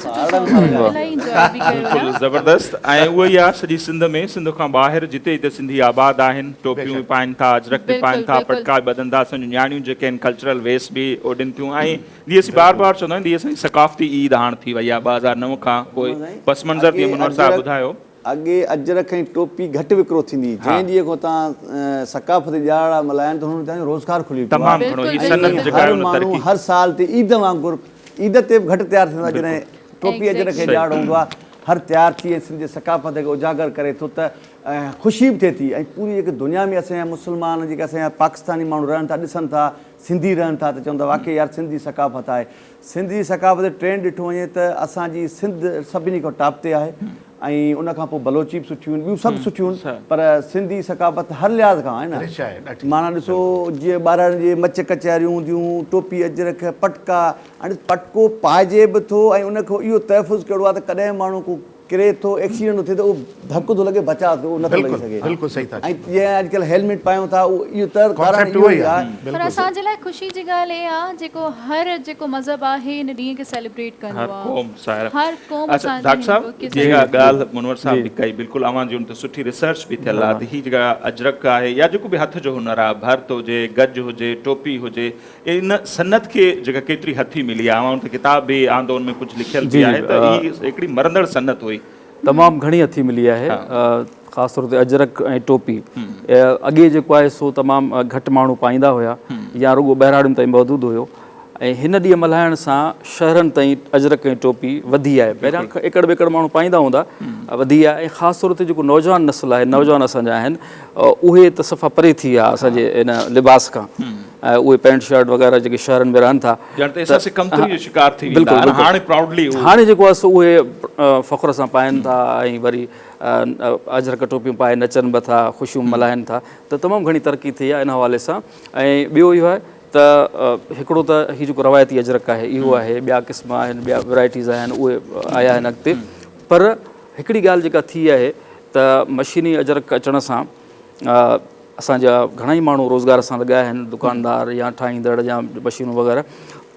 بلڪل زبردست ۽ اهو ئي آهي سڄي سنڌ ۾ سنڌ کان ٻاهر جتي جتي سنڌي آباد آهن ٽوپيون به پائن ٿا اجرڪ به پائن ٿا پٽڪا به ٻڌن ٿا اسان جون نياڻيون جيڪي آهن ڪلچرل ويس به اوڍين ٿيون ۽ جيئن اسين بار بار چوندا آهيون ته هي اسان جي ثقافتي عيد هاڻ ٿي وئي آهي 2009 کان پوء پس منظر جيئن منور صاحب ٻڌايو. اڳي اجرڪ ۽ ٽوپي گهٽ وڪرو ٿيندي هئي، جنهن ڏينهن کان توهان ثقافتي ڏهاڙا ملهايا آهن ته هن ۾ توهان جو روزگار کلي پيو تمام گهڻو هي صنعت آهي ۽ جيڪا هر آهي ان ماڻهو ترقي هر سال تي عيد وانگر عيد تي به گهٽ تيار ٿيندو آهي جڏهن ٽوپي اجرڪ ۽ ڏهاڙو هوندو آهي هر تيار ٿي ۽ سنڌ جي ثقافت کي اجاگر ڪري ٿو ته خوشي به ٿئي ٿي ۽ پوري جيڪي دنيا ۾ اسان جا مسلمان جيڪي اسان جا پاڪستاني ماڻهو رهن ٿا ڏسن ٿا سنڌي رهن ٿا ته چون ٿا واقعي يار سنڌ جي ثقافت آهي. سنڌ جي ثقافت تي ٽرينڊ ڏٺو وڃي ته اسان جي سنڌ سڀني کان ٽاپ تي آهي ۽ ان کان پوء بلوچي به سٺيون آهن ٻيون سڀ سٺيون آهن پر سنڌي ثقافت هر لحاظ کان آهي نه معنيٰ ڏسو جيئن ٻارڙن جي مچ ڪچهريون هونديون ٽوپي اجرڪ پٽڪا هاڻي پٽڪو پائجي به ٿو ۽ ان کان اهو تحفظ ڪهڙو آهي ته ڪڏهن ماڻهو ڪو ڪري ٿو ايڪسيڊنٽ ٿو ٿئي ته اهو ڌڪ ٿو لڳي بچاء ٿو اهو نٿو لڳي سگهي بلڪل صحيح ٿا ۽ جيئن اڄڪلهه هيلميٽ پايون ٿا اهو اهو تر ڪارڻ اهو ئي آهي پر اسان جي لاء خوشي جي ڳالهه اها آهي جيڪو هر جيڪو مذهب آهي ان ڏينهن کي سيليبريٽ ڪندو هر آهي قوم سائره هر قوم اڇا اسان جي ڊاڪٽر صاحب هن جيڪا ڳالهه منور صاحب به ڪئي بلڪل اوهان جي ان تي سٺي ريسرچ به ٿيل آهي ته هي جيڪا اجرڪ آهي يا جيڪو به هٿ جو هنر آهي ڀرت هجي گج هجي ٽوپي هجي ان صنعت کي جيڪا ڪيتري هٿي ملي آهي، اوهان ان تي ڪتاب به آندو ان ۾ ڪجهه لکيل به آهي ته هي هڪڙي مرندڙ صنعت هئي. تمام گهڻي هٿي ملي آهي خاص طور تي اجرڪ ۽ ٽوپي اڳي جيڪو آهي سو تمام گهٽ ماڻهو پائيندا هيا يا رڳو ٻهراڙين تائين محدود هيو ۽ هن ڏينهن ملهائڻ سان شهرن تائين اجرڪ ۽ ٽوپي وڌي آهي پهريان ايڪڙ ٻيڪڙ ماڻهو پائيندا هوندا وڌي آهي ۽ خاص طور تي جيڪو نوجوان نسل آهي نوجوان اسان جا آهن اهي ته صفا پري ٿي ويا اسان جي ان لباس کان ۽ اهي پينٽ شرٽ وغيره جيڪي شهرن ۾ رهن ٿا ڄڻ ته احساس ڪمتري جو شڪار ٿي ويندا آهن هاڻي پرائوڊلي هاڻي جيڪو آهي سو اهي فخر سان پائن ٿا ۽ وري اجرڪ ٽوپيون پائي نچن به ٿا خوشيون ملهائن ٿا ته تمام گهڻي ترقي ٿي آهي ان حوالي سان ۽ ٻيو اهو آهي ته هڪڙو ته هي جيڪو روايتي اجرڪ آهي اهو آهي ٻيا قسم آهن ٻيا ورائٽيز آهن اهي آيا آهن اڳتي پر هڪڙي ڳالهه جيڪا ٿي آهي ته مشيني اجرڪ اچڻ سان اسان جا گهڻا ئي ماڻهو روزگار سان لڳا آهن دڪاندار يا ٺاهيندڙ يا مشينون وغيره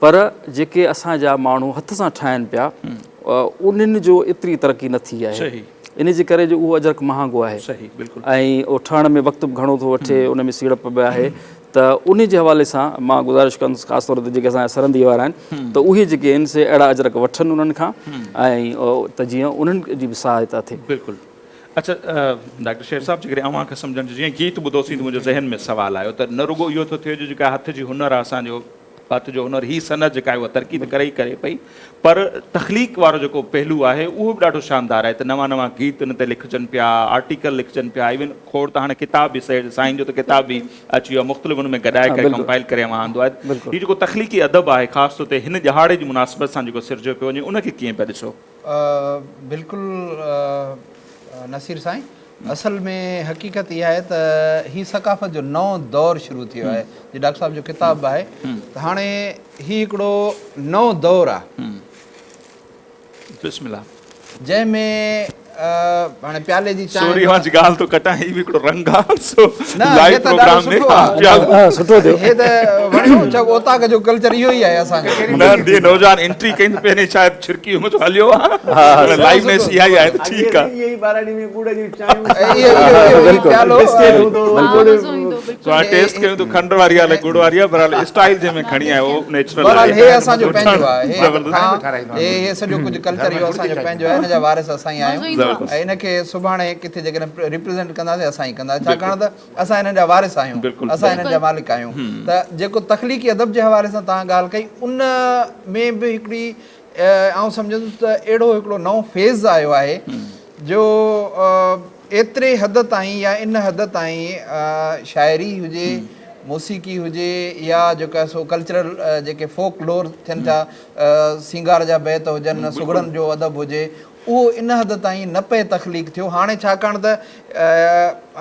پر جيڪي اسان جا ماڻهو هٿ سان ٺاهن پيا انهن جو ايتري ترقي نه ٿي آهي ان جي ڪري جو اهو اجرڪ مهانگو آهي ۽ اهو ٺهڻ ۾ وقت به گهڻو ٿو وٺي ان ۾ سيڙپ به آهي ته ان جي حوالي سان مان گذارش ڪندس خاص طور تي جيڪي اسان جا سرندي وارا آهن ته اهي جيڪي آهن سي اهڙا اجرڪ وٺن انهن کان ۽ ته جيئن انهن جي به سهائتا ٿئي. بلڪل اڇا ڊاڪٽر شير صاحب جيڪڏهن اوهان کي سمجهڻ جو جيئن گيت ٻڌوسين ته منهنجو ذهن ۾ سوال آيو ته نه رڳو اهو ٿو ٿئي جو جيڪا هٿ جي هنر آهي اسان جو هٿ جو هنر هي صنعت جيڪا آهي اها ترقي ته ڪري ئي ڪري پئي پر تخليق وارو جيڪو پهلو آهي اهو به ڏاڍو شاندار آهي ته نوان نوان گيت ان تي لکجن پيا آرٽيڪل لکجن پيا ايون کوڙ ته هاڻي ڪتاب به سائين جو ته ڪتاب به اچي ويو آهي مختلف ان ۾ گڏائي ڪري ڪمپائل ڪري اوهان آندو آهي هي جيڪو تخليقي ادب آهي خاص طور تي هن ڏهاڙي جي مناسبت سان جيڪو سرجيو پيو وڃي ان کي ڪيئن پيا ڏسو؟ بلڪل نصير سائين اصل ۾ حقيقت اها آهي ته هي ثقافت جو نئون دور شروع ٿيو آهي جي ڊاڪٽر صاحب جو ڪتاب به آهي ته هاڻي هي هڪڙو نئون دور آهي بسم الله جنهن ۾ هاڻي پيالي جي چانهه سوري اوهان جي ڳالهه ٿو ڪٽان هي به هڪڙو رنگ آ سو لائيو پروگرام ۾ سٺو ٿيو هي ته وڻيو ڇا اوطاق جو ڪلچر اهو ئي آهي اسان جو نه جي نوجوان انٽري ڪئي ته پهرين شايد ڇرڪي هو جو هليو آ لائيو نيس اها ئي آهي ته ٺيڪ آ اهي ئي ٻهراڙي ۾ ڳڙ جون چانهيون بلڪل بسڪيٽ هوندو سو هاڻي ٽيسٽ ڪيون ته کنڊ واري آ الائي ڳڙ واري آ بهرحال اسٽائل جنهن ۾ کڻي آيو اهو نيچرل آهي بهرحال هي اسان جو پنهنجو آهي هي هي سڄو ڪجهه ڪلچر اهو اسان جو پنهنجو آهي ان جا وارث اسان ئي آهيون ۽ ان کي سڀاڻي ڪٿي جيڪڏهن ريپريزنٽ ڪنداسين اسان ئي ڪنداسين ڇاڪاڻ ته اسان انهن جا وارث آهيون اسان انهن جا مالڪ آهيون ته جيڪو تخليقي ادب جي حوالي سان توهان ڳالهه ڪئي ان ۾ به هڪڙي آئون سمجهندس ته اهڙو هڪڙو نئون فيز آيو آهي جو ايتري حد تائين يا ان حد تائين شاعري هجي موسيقي هجي يا جيڪو آهي سو ڪلچرل جيڪي فوڪ لور ٿين ٿا سينگار جا بيت هجن سگهڙن جو ادب هجي اهو ان حد تائين نه پئي تخليق ٿيو هاڻي ڇاڪاڻ ته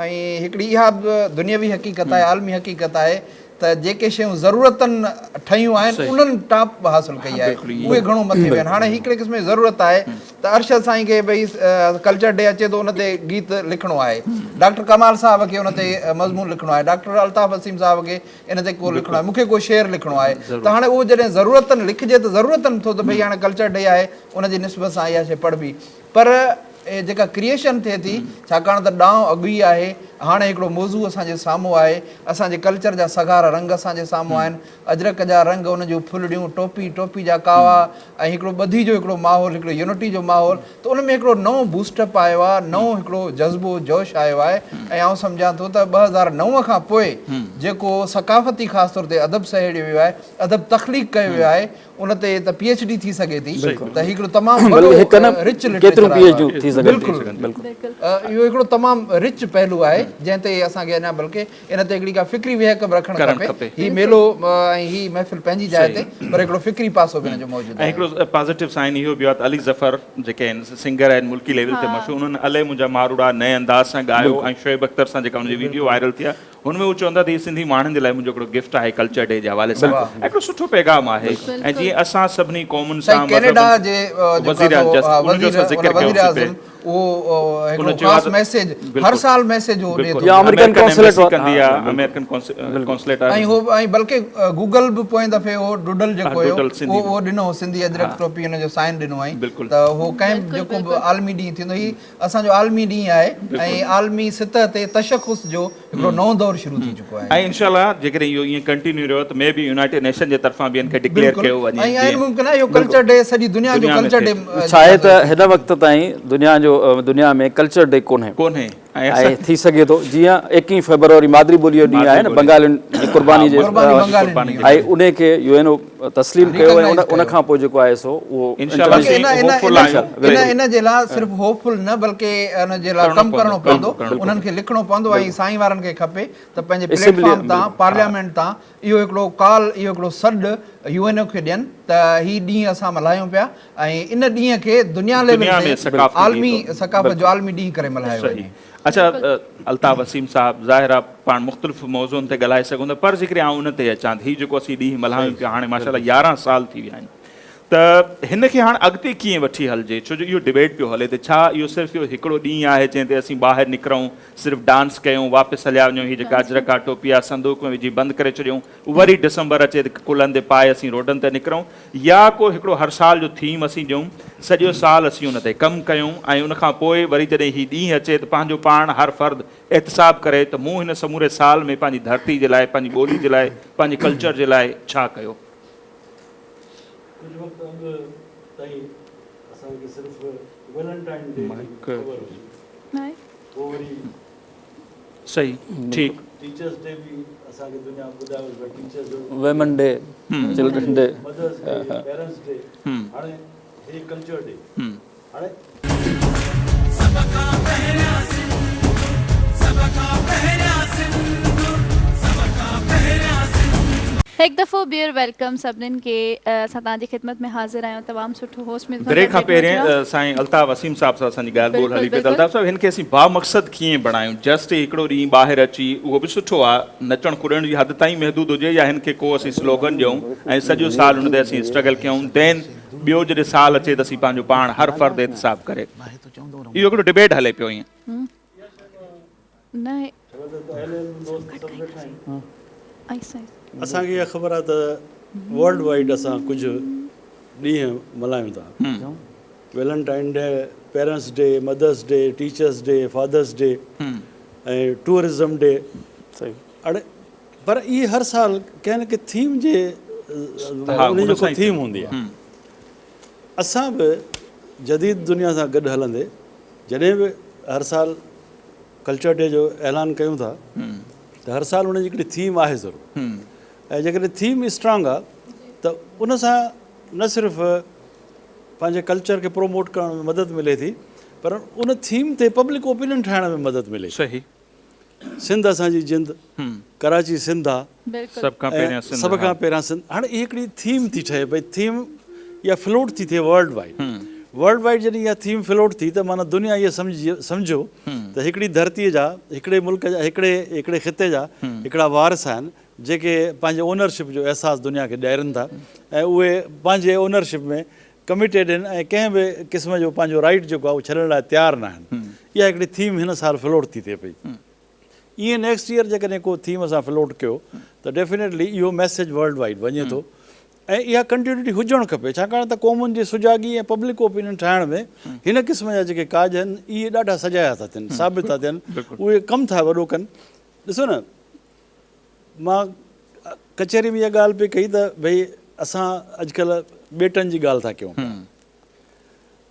۽ هڪڙي اها به دنيوي حقيقت آهي عالمي حقيقت آهي ته جيڪي شيون ضرورتن ٺهيون آهن انهن ٽاپ حاصل ڪئي آهي اهي گهڻو مٿي ويا آهن هاڻي هڪڙي قسم جي ضرورت آهي ته ارشد سائين کي ڀئي ڪلچر ڊي اچي ٿو ان تي گيت لکڻو آهي ڊاڪٽر ڪمال صاحب کي ان تي مضمون لکڻو آهي ڊاڪٽر الطاف وسيم صاحب کي ان تي ڪو لکڻو آهي مون کي ڪو شعر لکڻو آهي ته هاڻي اهو جڏهن ضرورتن لکجي ته ضرورتن ٿو ته ڀئي هاڻي ڪلچر ڊي آهي ان جي نسبت سان اها شيء پڙهبي پر جيڪا ڪريئيشن ٿئي ٿي ڇاڪاڻ ته ڏانء اڳ ئي آهي هاڻي هڪڙو موضوع اسان جي سامهون آهي اسان جي ڪلچر جا سگهارا رنگ اسان جي سامهون آهن اجرڪ جا رنگ ان جون ڦلڙيون ٽوپي ٽوپي جا ڪاوا ۽ هڪڙو ٻڌي جو هڪڙو ماحول هڪڙو يونٽي جو ماحول ته ان ۾ هڪڙو نئون بوسٽ اپ آيو آهي نئون هڪڙو جذبو جوش آيو آهي ۽ آئون سمجهان ٿو ته 2009 کان پوء جيڪو ثقافتي خاص طور تي ادب سهيڙيو ويو آهي ادب تخليق ڪيو ويو آهي ان تي ته پي ايڇ ڊي ٿي سگهي ٿي ته هي هڪڙو تمام وڏو رچ لٽريچر آهي بلڪل اهو هڪڙو تمام رچ پهلو آهي جنهن تي اسان کي اڃا بلڪه ان تي هڪڙي ڪا فڪري ويهڪ به رکڻ کپي هي ميلو ۽ هي محفل پنهنجي جاء تي پر هڪڙو فڪري پاسو به ان جو موجود آهي. ۽ هڪڙو پازيٽو سائن اهو به آهي ته علي ظفر جيڪي آهن سنگر آهن ملڪي ليول تي مشهور انهن الي منهنجا ماروئڙا نئين انداز سان ڳايو ۽ شعيب اختر سان جيڪا ان جي ويڊيو وائرل ٿي آهي هن ۾ هو چون ٿا ته هي سنڌي ماڻهن جي لاء منهنجو هڪڙو گفٽ آهي ڪلچر ڊي جي حوالي سان ۽ هڪڙو سٺو پيغام آهي ۽ جيئن اسان سڀني قومن سان سائين ڪينيڊا جي جيڪو آهي سو وزير ان وزيراعظم اهو هڪڙو خاص ميسيج هر سال ميسيج هو ڏي ٿو يا آمريڪن ڪونسليٽ ڪندي آهي آمريڪن ڪونسليٽ ۽ هو ۽ بلڪه گوگل به پوئين دفعي هو ڊوڊل جيڪو هيو اهو اهو ڏنو هو سنڌي اجرڪ ٽوپي ان جو سائن ڏنو هئائين ته هو ڪنهن جيڪو به عالمي ڏينهن ٿيندو هي اسان جو عالمي ڏينهن آهي ۽ عالمي سطح تي تشخص جو هڪڙو نئون دور شروع ٿي چڪو آهي. ۽ انشاء الله جيڪڏهن اهو ائين ڪنٽينيو رهيو ته مي بي يونائيٽيڊ نيشن جي طرفان به ان کي ڊڪليئر ڪيو وڃي ۽ عين ممڪن آهي اهو ڪلچر ڊي سڄي دنيا جو ڪلچر ڊي ڇا آهي ته هن وقت تائين دنيا جو دنيا ۾ ڪلچر ڊي ڪونهي ڪونهي ۽ ٿي سگهي ٿو جيئن ايڪيهين فيبروري مادري ٻولي جو ڏينهن آهي نه بنگالين جي قرباني جي ۽ انهي کي يو اين او تسليم ڪيو ۽ ان کان پوء جيڪو آهي سو اهو ان جي لاء صرف هوپ فل نه بلڪه ان جي لاء ڪم ڪرڻو پوندو انهن کي لکڻو پوندو ۽ سائين وارن کي کپي ته پنهنجي پليٽ فارم تان پارليامينٽ تان اهو هڪڙو ڪال اهو هڪڙو سڏ يو اين او کي ڏين ته هي ڏينهن اسان ملهايون پيا ۽ ان ڏينهن کي دنيا ليول تي عالمي ثقافت جو عالمي ڏينهن ڪري ملهايو وڃي. اڇا الطاف وسيم صاحب ظاهر آ پاڻ مختلف موضوعن تي ڳالهائي سگهون ٿا پر جيڪڏهن آئون ان تي اچان ته هي جيڪو اسين ڏينهن ملهايون پيا هاڻي ماشاء الله 11 سال ٿي ويا آهن ته هن کي هاڻ اڳتي ڪيئن وٺي هلجي ڇو جو اهو ڊبيٽ پيو هلي ته ڇا اهو صرف اهو هڪڙو ڏينهن آهي جنهن تي اسين ٻاهر نڪرون صرف ڊانس ڪيون واپس هليا وڃون هي جيڪا اجرڪ آ ٽوپي آ صندوق ۾ وجهي بند ڪري ڇڏيون وري ڊسمبر اچي ته ڪلهن تي پائي اسين روڊن تي نڪرون يا ڪو هڪڙو هر سال جو ٿيم اسين ڏيون سڄو سال اسين ان تي ڪم ڪيون ۽ ان کان پوء وري جڏهن هي ڏينهن اچي ته پنهنجو پاڻ هر فرد احتساب ڪري ته مون هن سموري سال ۾ پنهنجي ڌرتي جي لاء پنهنجي ٻولي جي لاء پنهنجي ڪلچر جي لاء ڇا ڪيو. ڪجهه وقت اڳ تائين اسان کي صرف ويلنٽائن ڊي جي خبر هئي پوء وري صحيح ٺيڪ. ٽيچرس ڊي به اسان کي دنيا ٻڌايو ته ٽيچرس جو women day children day mothers day parents day هاڻي هي ڪلچر ڊي هاڻي سڀ کان پهريان سنڌ سڀ کان پهريان سنڌ سڀ کان پهريان سنڌ. هڪ دفعو ٻيهر welcome سڀنين کي اسان توهان جي خدمت ۾ حاضر آهيون تمام سٺو هوسٽ ميزبان بريڪ کان پهرين سائين الطاف وسيم صاحب سان اسان جي ڳالهه ٻولهه هلي پئي ته الطاف صاحب هن کي اسين بامقصد ڪيئن بڻايون جسٽ هڪڙو ڏينهن ٻاهر اچي اهو به سٺو آهي نچڻ ڪڏڻ جي حد تائين محدود هجي يا هن کي ڪو اسين سلوگن ڏيون ۽ سڄو سال ان تي اسين اسٽرگل ڪيون دين ٻيو جڏهن سال اچي ته اسين پنهنجو پاڻ هر فرد احتساب ڪري اهو هڪڙو ڊبيٽ هلي پيو ائين. نه اسان کي اها خبر آهي ته ورلڊ وائيڊ اسان ڪجهه ڏينهن ملهايون ٿا Valentine day, parents day, mothers day, teachers day, fathers day ۽ tourism day اڙي پر اهي هر سال ڪنهن نه ڪنهن ٿيم جي ان جو ڪو ٿيم هوندي آهي اسان به جديد دنيا سان گڏ هلندي جڏهن به هر سال ڪلچر ڊي جو اعلان ڪيون ٿا ته هر سال ان جي هڪڙي ٿيم آهي ضرور ۽ جيڪڏهن ٿيم اسٽرانگ آهي ته ان سان نه صرف پنهنجي ڪلچر کي پروموٽ ڪرڻ ۾ مدد ملي ٿي پر ان ٿيم تي پبلڪ اوپينين ٺاهڻ ۾ مدد ملي ٿي. سنڌ اسان جي جند، ڪراچي سنڌ آ، سڀ کان پهريان سنڌ، سڀ کان پهريان سنڌ. هاڻي هي هڪڙي ٿيم ٿي ٺهي پئي، ٿيم اها فلوٽ ٿي ٿئي ورلڊ وائيڊ. ورلڊ وائيڊ جڏهن اها ٿيم فلوٽ ٿي ته معنيٰ دنيا اهو سمجهيو ته هڪڙي ڌرتيء جا، هڪڙي ملڪ جا، هڪڙي هڪڙي خطي جا هڪڙا وارث آهن. جيڪي پنهنجي اونرشپ جو احساس دنيا کي ڏيارين ٿا ۽ اهي پنهنجي اونرشپ ۾ ڪميٽيڊ آهن ۽ ڪنهن به قسم جو پنهنجو رائيٽ جيڪو آهي اهو ڇڏڻ لاء تيار ناهن. اها هڪڙي ٿيم هن سال فلوٽ ٿي ٿئي پئي. ائين نيڪسٽ ايئر جيڪڏهن ڪو ٿيم اسان فلوٽ ڪيو ته ڊيفينيٽلي اهو ميسيج ورلڊ وائيڊ وڃي ٿو ۽ اها ڪنٽينيوٽي هجڻ کپي ڇاڪاڻ ته قومن جي سجاڳي ۽ پبلڪ اوپينين ٺاهڻ ۾ هن قسم جا جيڪي ڪاڄ آهن اهي ڏاڍا سجايا ٿا ٿين ثابت ٿا ٿين اهي ڪم ٿا وڏو ڪن. ڏسو نه مان ڪچهري ۾ اها ڳالهه پئي ڪئي ته ڀئي اسان اڄڪلهه ٻيٽن جي ڳالهه ٿا ڪيون پيا.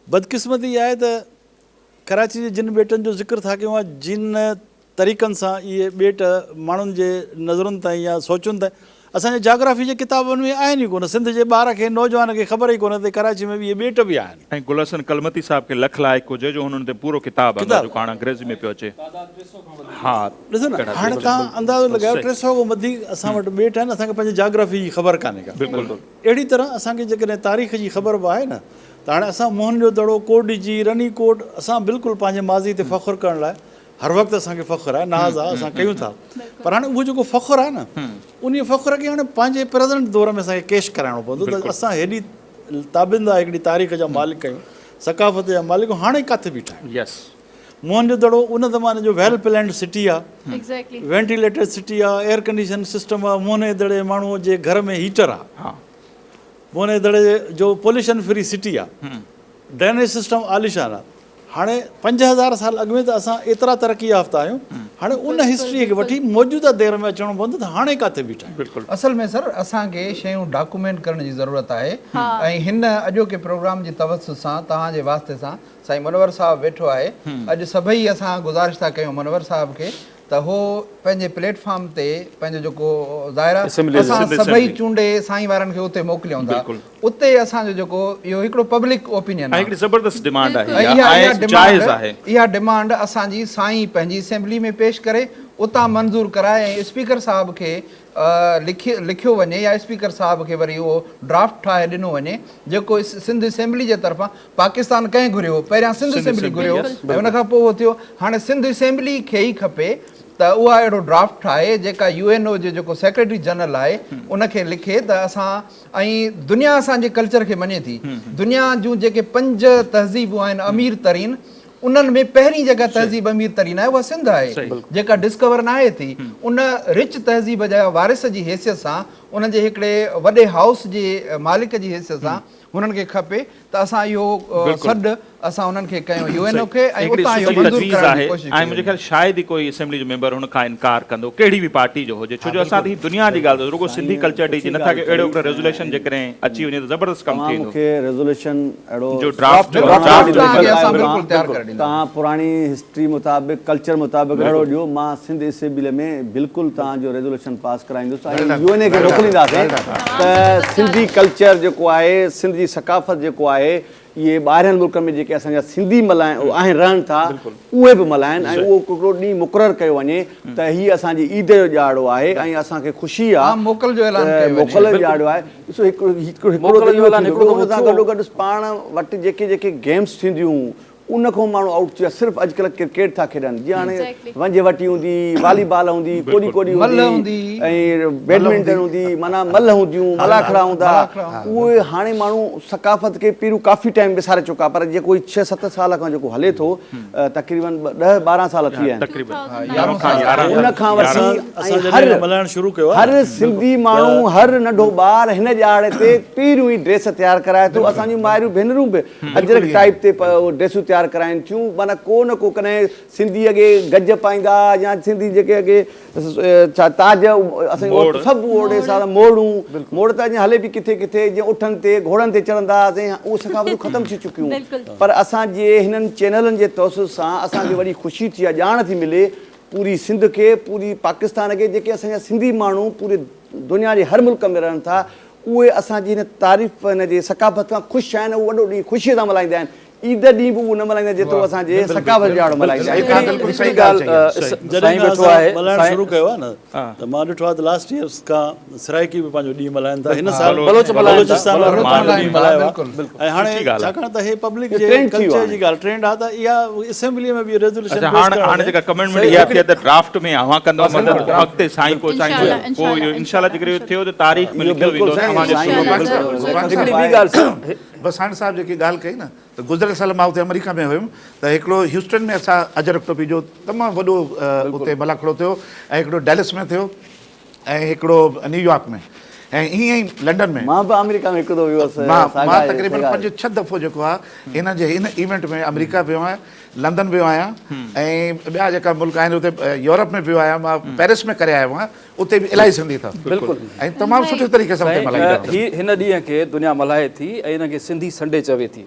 بدقسمتي اها آهي ته ڪراچي جي جن ٻيٽن جو ذڪر ٿا ڪيون يا جن طريقن سان اهي ٻيٽ ماڻهن جي نظرن تائين يا سوچن تائين اسان جي جاگرافي جي ڪتابن ۾ آهن ئي ڪونه. سنڌ جي ٻار کي نوجوان کي خبر ئي ڪونه ته ڪراچي ۾ به اهي ٻيٽ به آهن. ۽ گل حسن ڪلمتي صاحب کي لک لائق هجي جو هن ان تي پورو ڪتاب آندو جيڪو هاڻ انگريزي ۾ پيو اچي. ها ڏسو نه هاڻي توهان اندازو لڳايو 300 کان وڌيڪ اسان وٽ ٻيٽ آهن اسان کي پنهنجي جاگرافي جي خبر ڪانهي ڪا. بلڪل. اهڙي طرح اسان کي جيڪڏهن تاريخ جي خبر به آهي نه ته هاڻي اسان موهن جو دڙو، ڪوٽ ڏيجي، رني ڪوٽ اسان بلڪل پنهنجي ماضي تي فخر ڪرڻ لاء هر وقت اسان کي فخر آهي، ناز آهي، اسان ڪيون ٿا پر هاڻي اهو جيڪو فخر آهي نه انهي فخر کي هاڻي پنهنجي پريزنٽ دور ۾ اسان کي ڪيش ڪرائڻو پوندو ته اسان هيڏي تابنده هڪڙي تاريخ جا مالڪ آهيون، ثقافت جا مالڪ آهيون، هاڻي ڪاٿي بيٺا آهيون. يس. موهن جو دڙو ان زماني جو ويل پلانڊ سٽي آهي، وينٽيليٽيڊ سٽي آهي، ايئر ڪنڊيشن سسٽم آهي، موهن جي دڙي جي ماڻهو جي گهر ۾ هيٽر آهي، موهن جي دڙي جو پوليوشن فري سٽي آهي، ڊرينيج سسٽم عاليشان آهي. هاڻي 5000 سال اڳ ۾ ته اسان ايترا ترقي يافته آهيون، هاڻي ان هسٽري کي وٺي موجوده دير ۾ اچڻو پوندو ته هاڻي ڪاٿي بيٺا آهيون. اصل ۾ سر اسان کي شيون ڊاڪومينٽ ڪرڻ جي ضرورت آهي ۽ هن اڄوڪي پروگرام جي توسط سان توهان جي واسطي سان سائين منور صاحب ويٺو آهي اڄ سڀئي اسان گذارش ٿا ڪيون منور صاحب کي ته هو پنهنجي پليٽ فارم تي پنهنجو جيڪو ظاهر آهي اسان سڀئي چونڊي سائين وارن کي اتي موڪليون ٿا اتي اسان جو جيڪو اهو هڪڙو پبلڪ اوپينين آهي هڪڙي زبردست ڊمانڊ آهي اها جائز آهي اها ڊمانڊ اسان جي سائين پنهنجي اسيمبلي ۾ پيش ڪري اتان منظور ڪرائي ۽ اسپيڪر صاحب کي لکي لکيو وڃي يا اسپيڪر صاحب کي وري اهو ڊرافٽ ٺاهي ڏنو وڃي جيڪو سنڌ اسيمبلي جي طرفان پاڪستان ڪنهن گهريو؟ پهريان سنڌ اسيمبلي گهريو ۽ ان کان پوء اهو ٿيو. هاڻي سنڌ اسيمبلي کي ئي کپي ته اها اهڙو ڊرافٽ ٺاهي جيڪا يو اين او جو جيڪو سيڪريٽري جنرل آهي ان کي لکي ته اسان ۽ دنيا اسان جي ڪلچر کي مڃي ٿي. دنيا جون جيڪي پنج تهذيبون آهن امير ترين انهن ۾ پهرين جيڪا تهذيب امير ترين آهي اها سنڌ آهي جيڪا ڊسڪور ناهي ٿي. ان رچ تهذيب جا وارث جي حيثيت سان ان جي هڪڙي وڏي هائوس جي مالڪ جي حيثيت سان هنن کي کپي ته اسان اهو سڏ اسان انهن کي ڪيون يو اين او کي ۽ اتان اهو منظور ڪرائڻ جي ڪوشش ڪئي وڃي. منهنجي خيال شايد ئي ڪوئي اسيمبلي جو ميمبر هن کان انڪار ڪندو ڪهڙي به پارٽي جو هجي ڇو جو اسان ته هي دنيا جي ڳالهه رڳو سنڌي ڪلچر ڊي جي نٿا ڪيون اهڙو هڪڙو ريزوليشن جيڪڏهن اچي وڃي ته زبردست ڪم ٿي توهان ويندو. مون کي ريزوليشن اهڙو جو ڊرافٽ توهان پراڻي هسٽري مطابق ڪلچر مطابق اهڙو ڏيو مان سنڌ اسيمبلي ۾ بلڪل توهان جو ريزوليشن پاس ڪرائيندس ۽ يو اين اي کي موڪلينداسين ته سنڌي ڪلچر جيڪو آهي سنڌ جي ثقافت جيڪو آهي اهي ٻاهرين ملڪن ۾ جيڪي اسان جا سنڌي ملهائن آهن رهن ٿا اهي به ملهائن ۽ اهو هڪڙو ڏينهن مقرر ڪيو وڃي ته هي اسان جي عيد جو ڏهاڙو آهي ۽ اسان کي خوشي آهي موڪل جو اعلان ته ڪيو وڃي. موڪل جو ڏهاڙو آهي ڏسو هڪڙو هڪڙو ته اهو ٿيندو ان سان گڏو گڏ پاڻ وٽ جيڪي جيڪي گيمس ٿينديون ان کان ماڻهو آئوٽ ٿي ويا صرف اڄڪلهه ڪرڪيٽ ٿا کيڏن جيئن هاڻي ونجهه وٽي هوندي والي بال هوندي ڪوڏي ڪوڏي هوندي ۽ بيڊمنٽن هوندي معنيٰ ملهه هونديون ملاکڙا هوندا اهي هاڻي ماڻهو ثقافت کي پهريون ڪافي ٽائيم وساري چڪا پر جيڪو هي ڇهه ست سال کان جيڪو هلي ٿو تقريبن 10 12 سال ٿي ويا آهن ان کان وٺي ۽ هر هر سنڌي ماڻهو هر ننڍو ٻار هن ڏهاڙي تي پهريون ئي ڊريس تيار ڪرائي ٿو اسان جون مائريون ڀينرون به اجرڪ ٽائيپ تي ڊريسون تيار ڪرائين ٿيون معنيٰ ڪو نه ڪو ڪڏهن سنڌي اڳي گج پائيندا يا سنڌي جيڪي اڳي ڇا تاج اسان جي عورتون سڀ اوڙي سارا موڙون موڙ ته اڃا هلي پئي ڪٿي ڪٿي جيئن اٺن تي گهوڙن تي چڙهندا هئاسين اهي ثقافتون ختم ٿي چڪيون پر اسان جي هنن چينلن جي توسط سان اسان کي وڏي خوشي ٿي آهي ڄاڻ ٿي ملي پوري سنڌ کي پوري پاڪستان کي جيڪي اسان جا سنڌي ماڻهو پوري دنيا جي هر ملڪ ۾ رهن ٿا اهي اسان جي هن تعريف هن جي ثقافت کان خوش آهن اهي وڏو ڏينهن خوشيء سان ملهائيندا آهن. عيد ڏينهن به اهو نه ملهائيندا جيترو اسان جي ثقافت جو ڏهاڙو ملهائيندا آهن. هڪڙي ڳالهه سائين ويٺو آهي ملهائڻ شروع ڪيو آهي نه ته مان ڏٺو آهي ته لاسٽ يئرس کان سرائيڪي به پنهنجو ڏينهن ملهائن ٿا هن سال بلوچستان وارن پنهنجو ڏينهن ملهايو آهي ۽ هاڻي ڇاڪاڻ ته هي پبلڪ جي ڪلچر جي ڳالهه ٽرينڊ آهي ته اها اسيمبلي ۾ به ريزوليوشن اڇا هاڻ هاڻ جيڪا ڪميٽمينٽ اها ٿي آهي ته ڊرافٽ ۾ اوهان ڪندؤ مدد اڳتي سائين پهچائيندو پوء اهو انشاء الله جيڪڏهن اهو ٿيو ته تاريخ ۾ لکيو ويندو ته اوهان جو هڪڙي ٻي ڳالهه وساڻ صاحب جيڪي ڳالهه ڪئي نه ته گذريل سال مان اتي آمريڪا ۾ هيم ته هڪڙو هيوسٽن ۾ اسان اجرڪ ٽوپي جو تمام وڏو اتي ملاکڙو ٿيو ۽ هڪڙو ڊيلس ۾ ٿيو ۽ هڪڙو نيويارڪ ۾ ۽ ائين ئي لنڊن ۾. مان به آمريڪا ۾ هڪ دفعو ويو هوس. مان مان تقريبن پنج ڇهه دفعو جيڪو آهي هن جي هن ايونٽ ۾ آمريڪا ويو آهيان لندن ويو آهيان ۽ ٻيا جيڪا ملڪ آهن اتي يورپ ۾ ويو آهيان مان پيرس ۾ ڪري آيو آهيان اتي به الاهي سنڌي اٿا بلڪل ۽ تمام سٺي طريقي سان اتي ملهائيندا هي هن ڏينهن کي دنيا ملهائي ٿي ۽ ان کي سنڌي سنڊي چوي ٿي.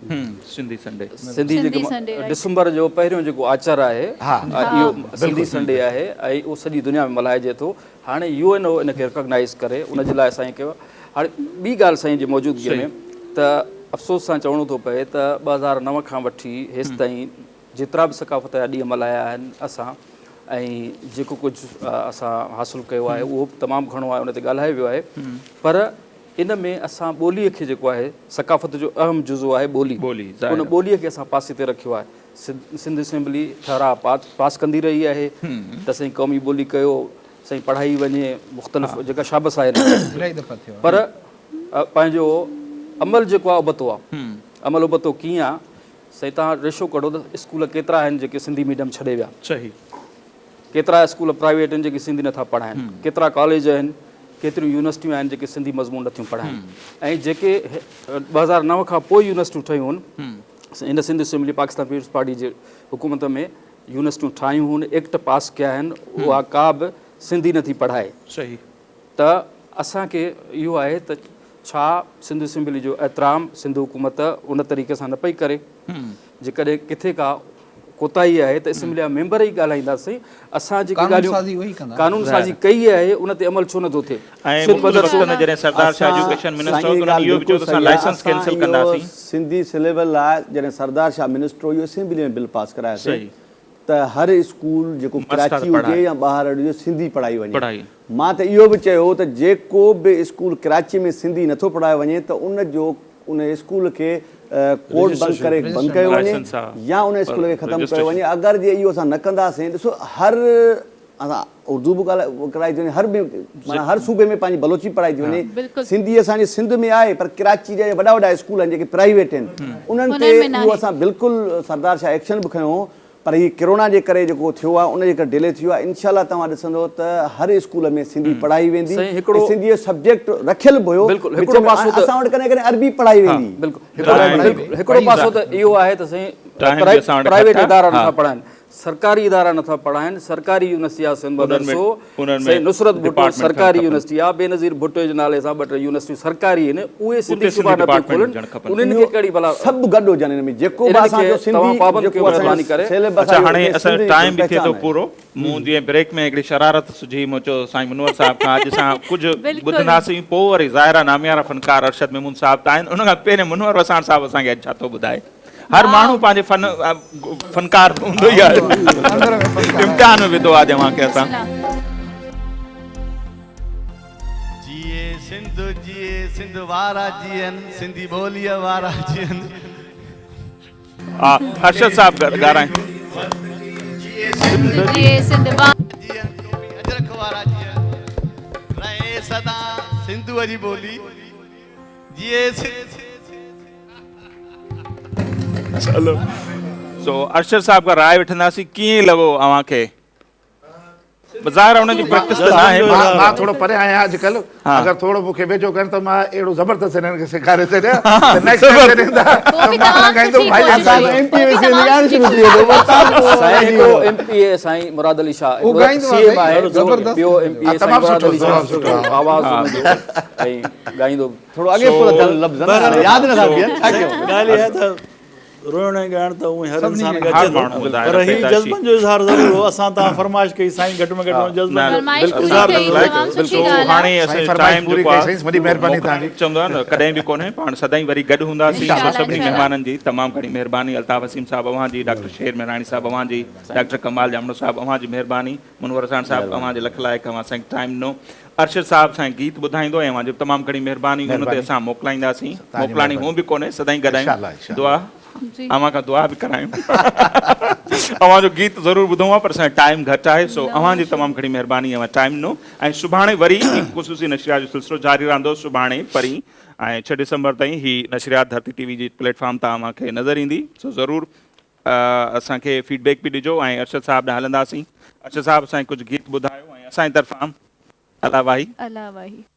سنڌي سنڊي سنڌي جيڪو ڊسمبر جو پهريون جيڪو آچر آهي اهو سنڌي سنڊي آهي ۽ اهو سڄي دنيا ۾ ملهائجي ٿو. هاڻي يو اين او ان کي رڪگنائيز ڪري ان جي لاء سائين ڪيو. هاڻي ٻي ڳالهه سائين جي موجودگي ۾ ته افسوس سان چوڻو ٿو پئي ته 2009 کان وٺي هيستائين جيترا به ثقافت جا ڏينهن ملهايا آهن اسان ۽ جيڪو ڪجهه اسان حاصل ڪيو آهي اهو به تمام گهڻو آهي ان تي ڳالهايو ويو آهي پر ان ۾ اسان ٻوليء کي جيڪو آهي ثقافت جو اهم جزو آهي ٻولي ان ٻوليء کي اسان پاسي تي رکيو آهي. سنڌ اسيمبلي ٺهراء پاس ڪندي رهي آهي ته سائين قومي ٻولي ڪيو سائين پڙهائي وڃي مختلف جيڪا شابس آهي پر پنهنجو عمل جيڪو آهي ابتو آهي عمل ابتو ڪيئن آهي سائين توهان ريشو ڪڍو ته اسڪول ڪيترا آهن جيڪي سنڌي ميڊيم ڇڏي ويا ڪيترا اسڪول پرائيويٽ آهن جيڪي سنڌي نٿا پڙهائن ڪيترا ڪاليج آهن ڪيتريون يونيورسٽيون آهن جيڪي سنڌي مضمون نٿيون پڙهائن ۽ جيڪي 2009 کان پوء يونيورسٽيون ٺهيون آهن هن Sindh assembly Pakistan peoples party جي حڪومت ۾ يونيورسٽيون ٺاهيون هن ايڪٽ پاس ڪيا آهن اها ڪا به سنڌي نٿي پڙهائي صحيح ته اسان کي اهو آهي ته ڇا سنڌ اسيمبلي جو احترام سنڌ حڪومت ان طريقي سان نه پئي ڪري جيڪڏهن ڪٿي ڪا ڪوتاهي آهي ته اسيمبلي جا ميمبر ئي ڳالهائينداسين اسان جيڪي ڳالهيون قانون سازي ڪئي آهي ان تي عمل ڇو نٿو ٿئي ۽ مختلف وقت ۾ جڏهن سردار شاهه ايجوڪيشن منسٽر هو ته انهن اهو به چيو ته اسان لائسنس ڪينسل ڪنداسين. سنڌي سليبس لاء جڏهن سردار شاهه منسٽر هو اهو اسيمبلي ۾ بل پاس ڪراياسين ته هر اسڪول جيڪو ڪراچي هجي يا ٻاهر هجي سنڌي پڙهائي وڃي. مان ته اهو به چيو ته جيڪو به اسڪول ڪراچي ۾ سنڌي نٿو پڙهايو وڃي ته ان جو ان اسڪول کي ڪورٽ بند ڪري بند ڪيو وڃي يا ان اسڪول کي ختم ڪيو وڃي اگر جي اهو اسان نه ڪنداسين ڏسو هر اسان اردو به ڳالهائي ڪرائي ٿي وڃي هر معنيٰ هر صوبي ۾ پنهنجي بلوچي پڙهائي ٿي وڃي سنڌي اسان جي سنڌ ۾ آهي پر ڪراچي جا وڏا وڏا اسڪول آهن جيڪي پرائيويٽ آهن انهن تي اهو اسان بلڪل سردار شاهه ايڪشن به کنيو هو پر هي ڪرونا جي ڪري جيڪو ٿيو آهي ان جي ڪري ڊلي ٿي ويو آهي انشاء الله توهان ڏسندو ته هر اسڪول ۾ سنڌي پڙهائي ويندي ۽ سنڌي جو سبجيڪٽ رکيل به هيو وچ ۾ اسان وٽ ڪڏهن ڪڏهن عربي پڙهائي ويندي هڪڙو پاسو ته اهو آهي ته سائين پرائيويٽ ادارا نٿا پڙهائن سرڪاري ادارا نٿا پڙهائن، سرڪاري يونيورسٽي آ سنڌ مدرسو، سائين نصرت ڀٽو سرڪاري يونيورسٽي آ، بينظير ڀٽو جي نالي سان ٻه ٽي يونيورسٽيون سرڪاري آهن، اهي سنڌي صوبا نه پيون کولن، انهن کي ڪهڙي ڀلا سڀ گڏ هجن ان ۾ جيڪو به اسان جو سنڌي جيڪو اسان جو سيليبس اڇا هاڻي اسان جو ٽائيم به ٿئي ٿو پورو مون جيئن بريڪ ۾ هڪڙي شرارت سجهي مون چيو سائين منور صاحب کان اڄ اسان ڪجهه ٻڌنداسين پوء وري ظاهر آ ناميارا فنڪار ارشد محمود صاحب ته آهن ان کان پهرين منور وساڻ صاحب اسان کي اڄ ڇا ٿو ٻڌائي. هر ماڻهو پنهنجي فن فنڪار هوندو ئي آهي امتحان ۾ وڌو آهي اوهان کي اسان. جيئي سنڌ جيئي سنڌ وارا جيئن سنڌي ٻوليء وارا جيئن. ها ارشد صاحب ڳارائين. جيئي سنڌ جيئي سنڌ وارا جيئن ٽوپي اجرڪ وارا جيئن رهي سدا سنڌوء جي ٻولي جيئي سنڌ. چلو سو ارشد صاحب کان راء وٺنداسين ڪيئن لڳو اوهان کي ظاهر آهي انهن جي پريڪٽس ته ناهي مان ٿورو پري آهيان اڄ ڪلهه اگر ٿورو مون کي ويجهو ڪن ته مان اهڙو زبردست هنن کي سيکاري ڇڏيان ته نيڪسٽ ٽائيم جڏهن ايندا ته مان نه ڳائيندم ڀائي اسان ايم پي اي سي ڳائڻ شروع ٿي ويندو سائين هڪڙو ايم پي اي سائين مراد علي شاهه هڪڙو سي ايم آهي ٻيو ايم پي اي سائين مراد علي شاهه سٺو آواز ان جو ۽ ڳائيندو ٿورو اڳي پوء ٿيل لفظ نه هاڻي ياد نٿا بيهن ڇا ڪيون. ڳالهه اها ته روئڻ ۽ ڳائڻ ته اونئن هر سڀني انسان کي کي اچي هر ٿو ماڻهو ٻڌائي پر ته هي پيدائشي. جذبن جو اظهار ضرور هو اسان توهان فرمائش ڪئي سائين گهٽ ۾ گهٽ ان جذبن جو فرمائش پوري اظهار ڪئي ضرور تمام ڪيو. سٺي سو ڳالهه هاڻي آهي. اسان سائين جو فرمائش ٽائيم پوري جيڪو ڪئي آهي سائين وڏي مهرباني موڪلائڻ توهان جي. چوندو آهي نه ڪڏهن به ڪونهي پاڻ سدائين وري گڏ هونداسين انشاء سو الله سڀني انشاء الله. مهمانن جي تمام گهڻي مهرباني الطاف وسيم صاحب اوهان جي ڊاڪٽر شير مهراڻي صاحب اوهان جي ڊاڪٽر ڪمال ڄامڙو صاحب اوهان جي مهرباني منور وساڻ صاحب اوهان جي لک لائق اوهان سائين ٽائيم ڏنو ارشد صاحب سائين گيت ٻڌائيندو ۽ اوهان جي به تمام گهڻي مهرباني ان تي اسان موڪلائينداسين موڪلاڻي هون به ڪونهي سدائين گڏ آهيون دعا اوهان کان دعا به ڪرايون اوهان جو گيت ضرور ٻڌون ها پر سائين ٽائيم گهٽ آهي سو اوهان جي تمام گهڻي مهرباني اوهان ٽائيم ڏنو ۽ سڀاڻي وري خصوصي نشريات جو سلسلو جاري رهندو سڀاڻي پرين ۽ 6 ڊسمبر تائين هي نشريات ڌرتي ٽي وي جي پليٽ فارم تان اوهان کي نظر ايندي سو ضرور اسان کي فيڊ بيڪ به ڏجو ۽ ارشد صاحب ڏانهن هلنداسين ارشد صاحب اسان کي ڪجهه گيت ٻڌايو ۽ اسان جي طرفان الله واهي. الله واهي.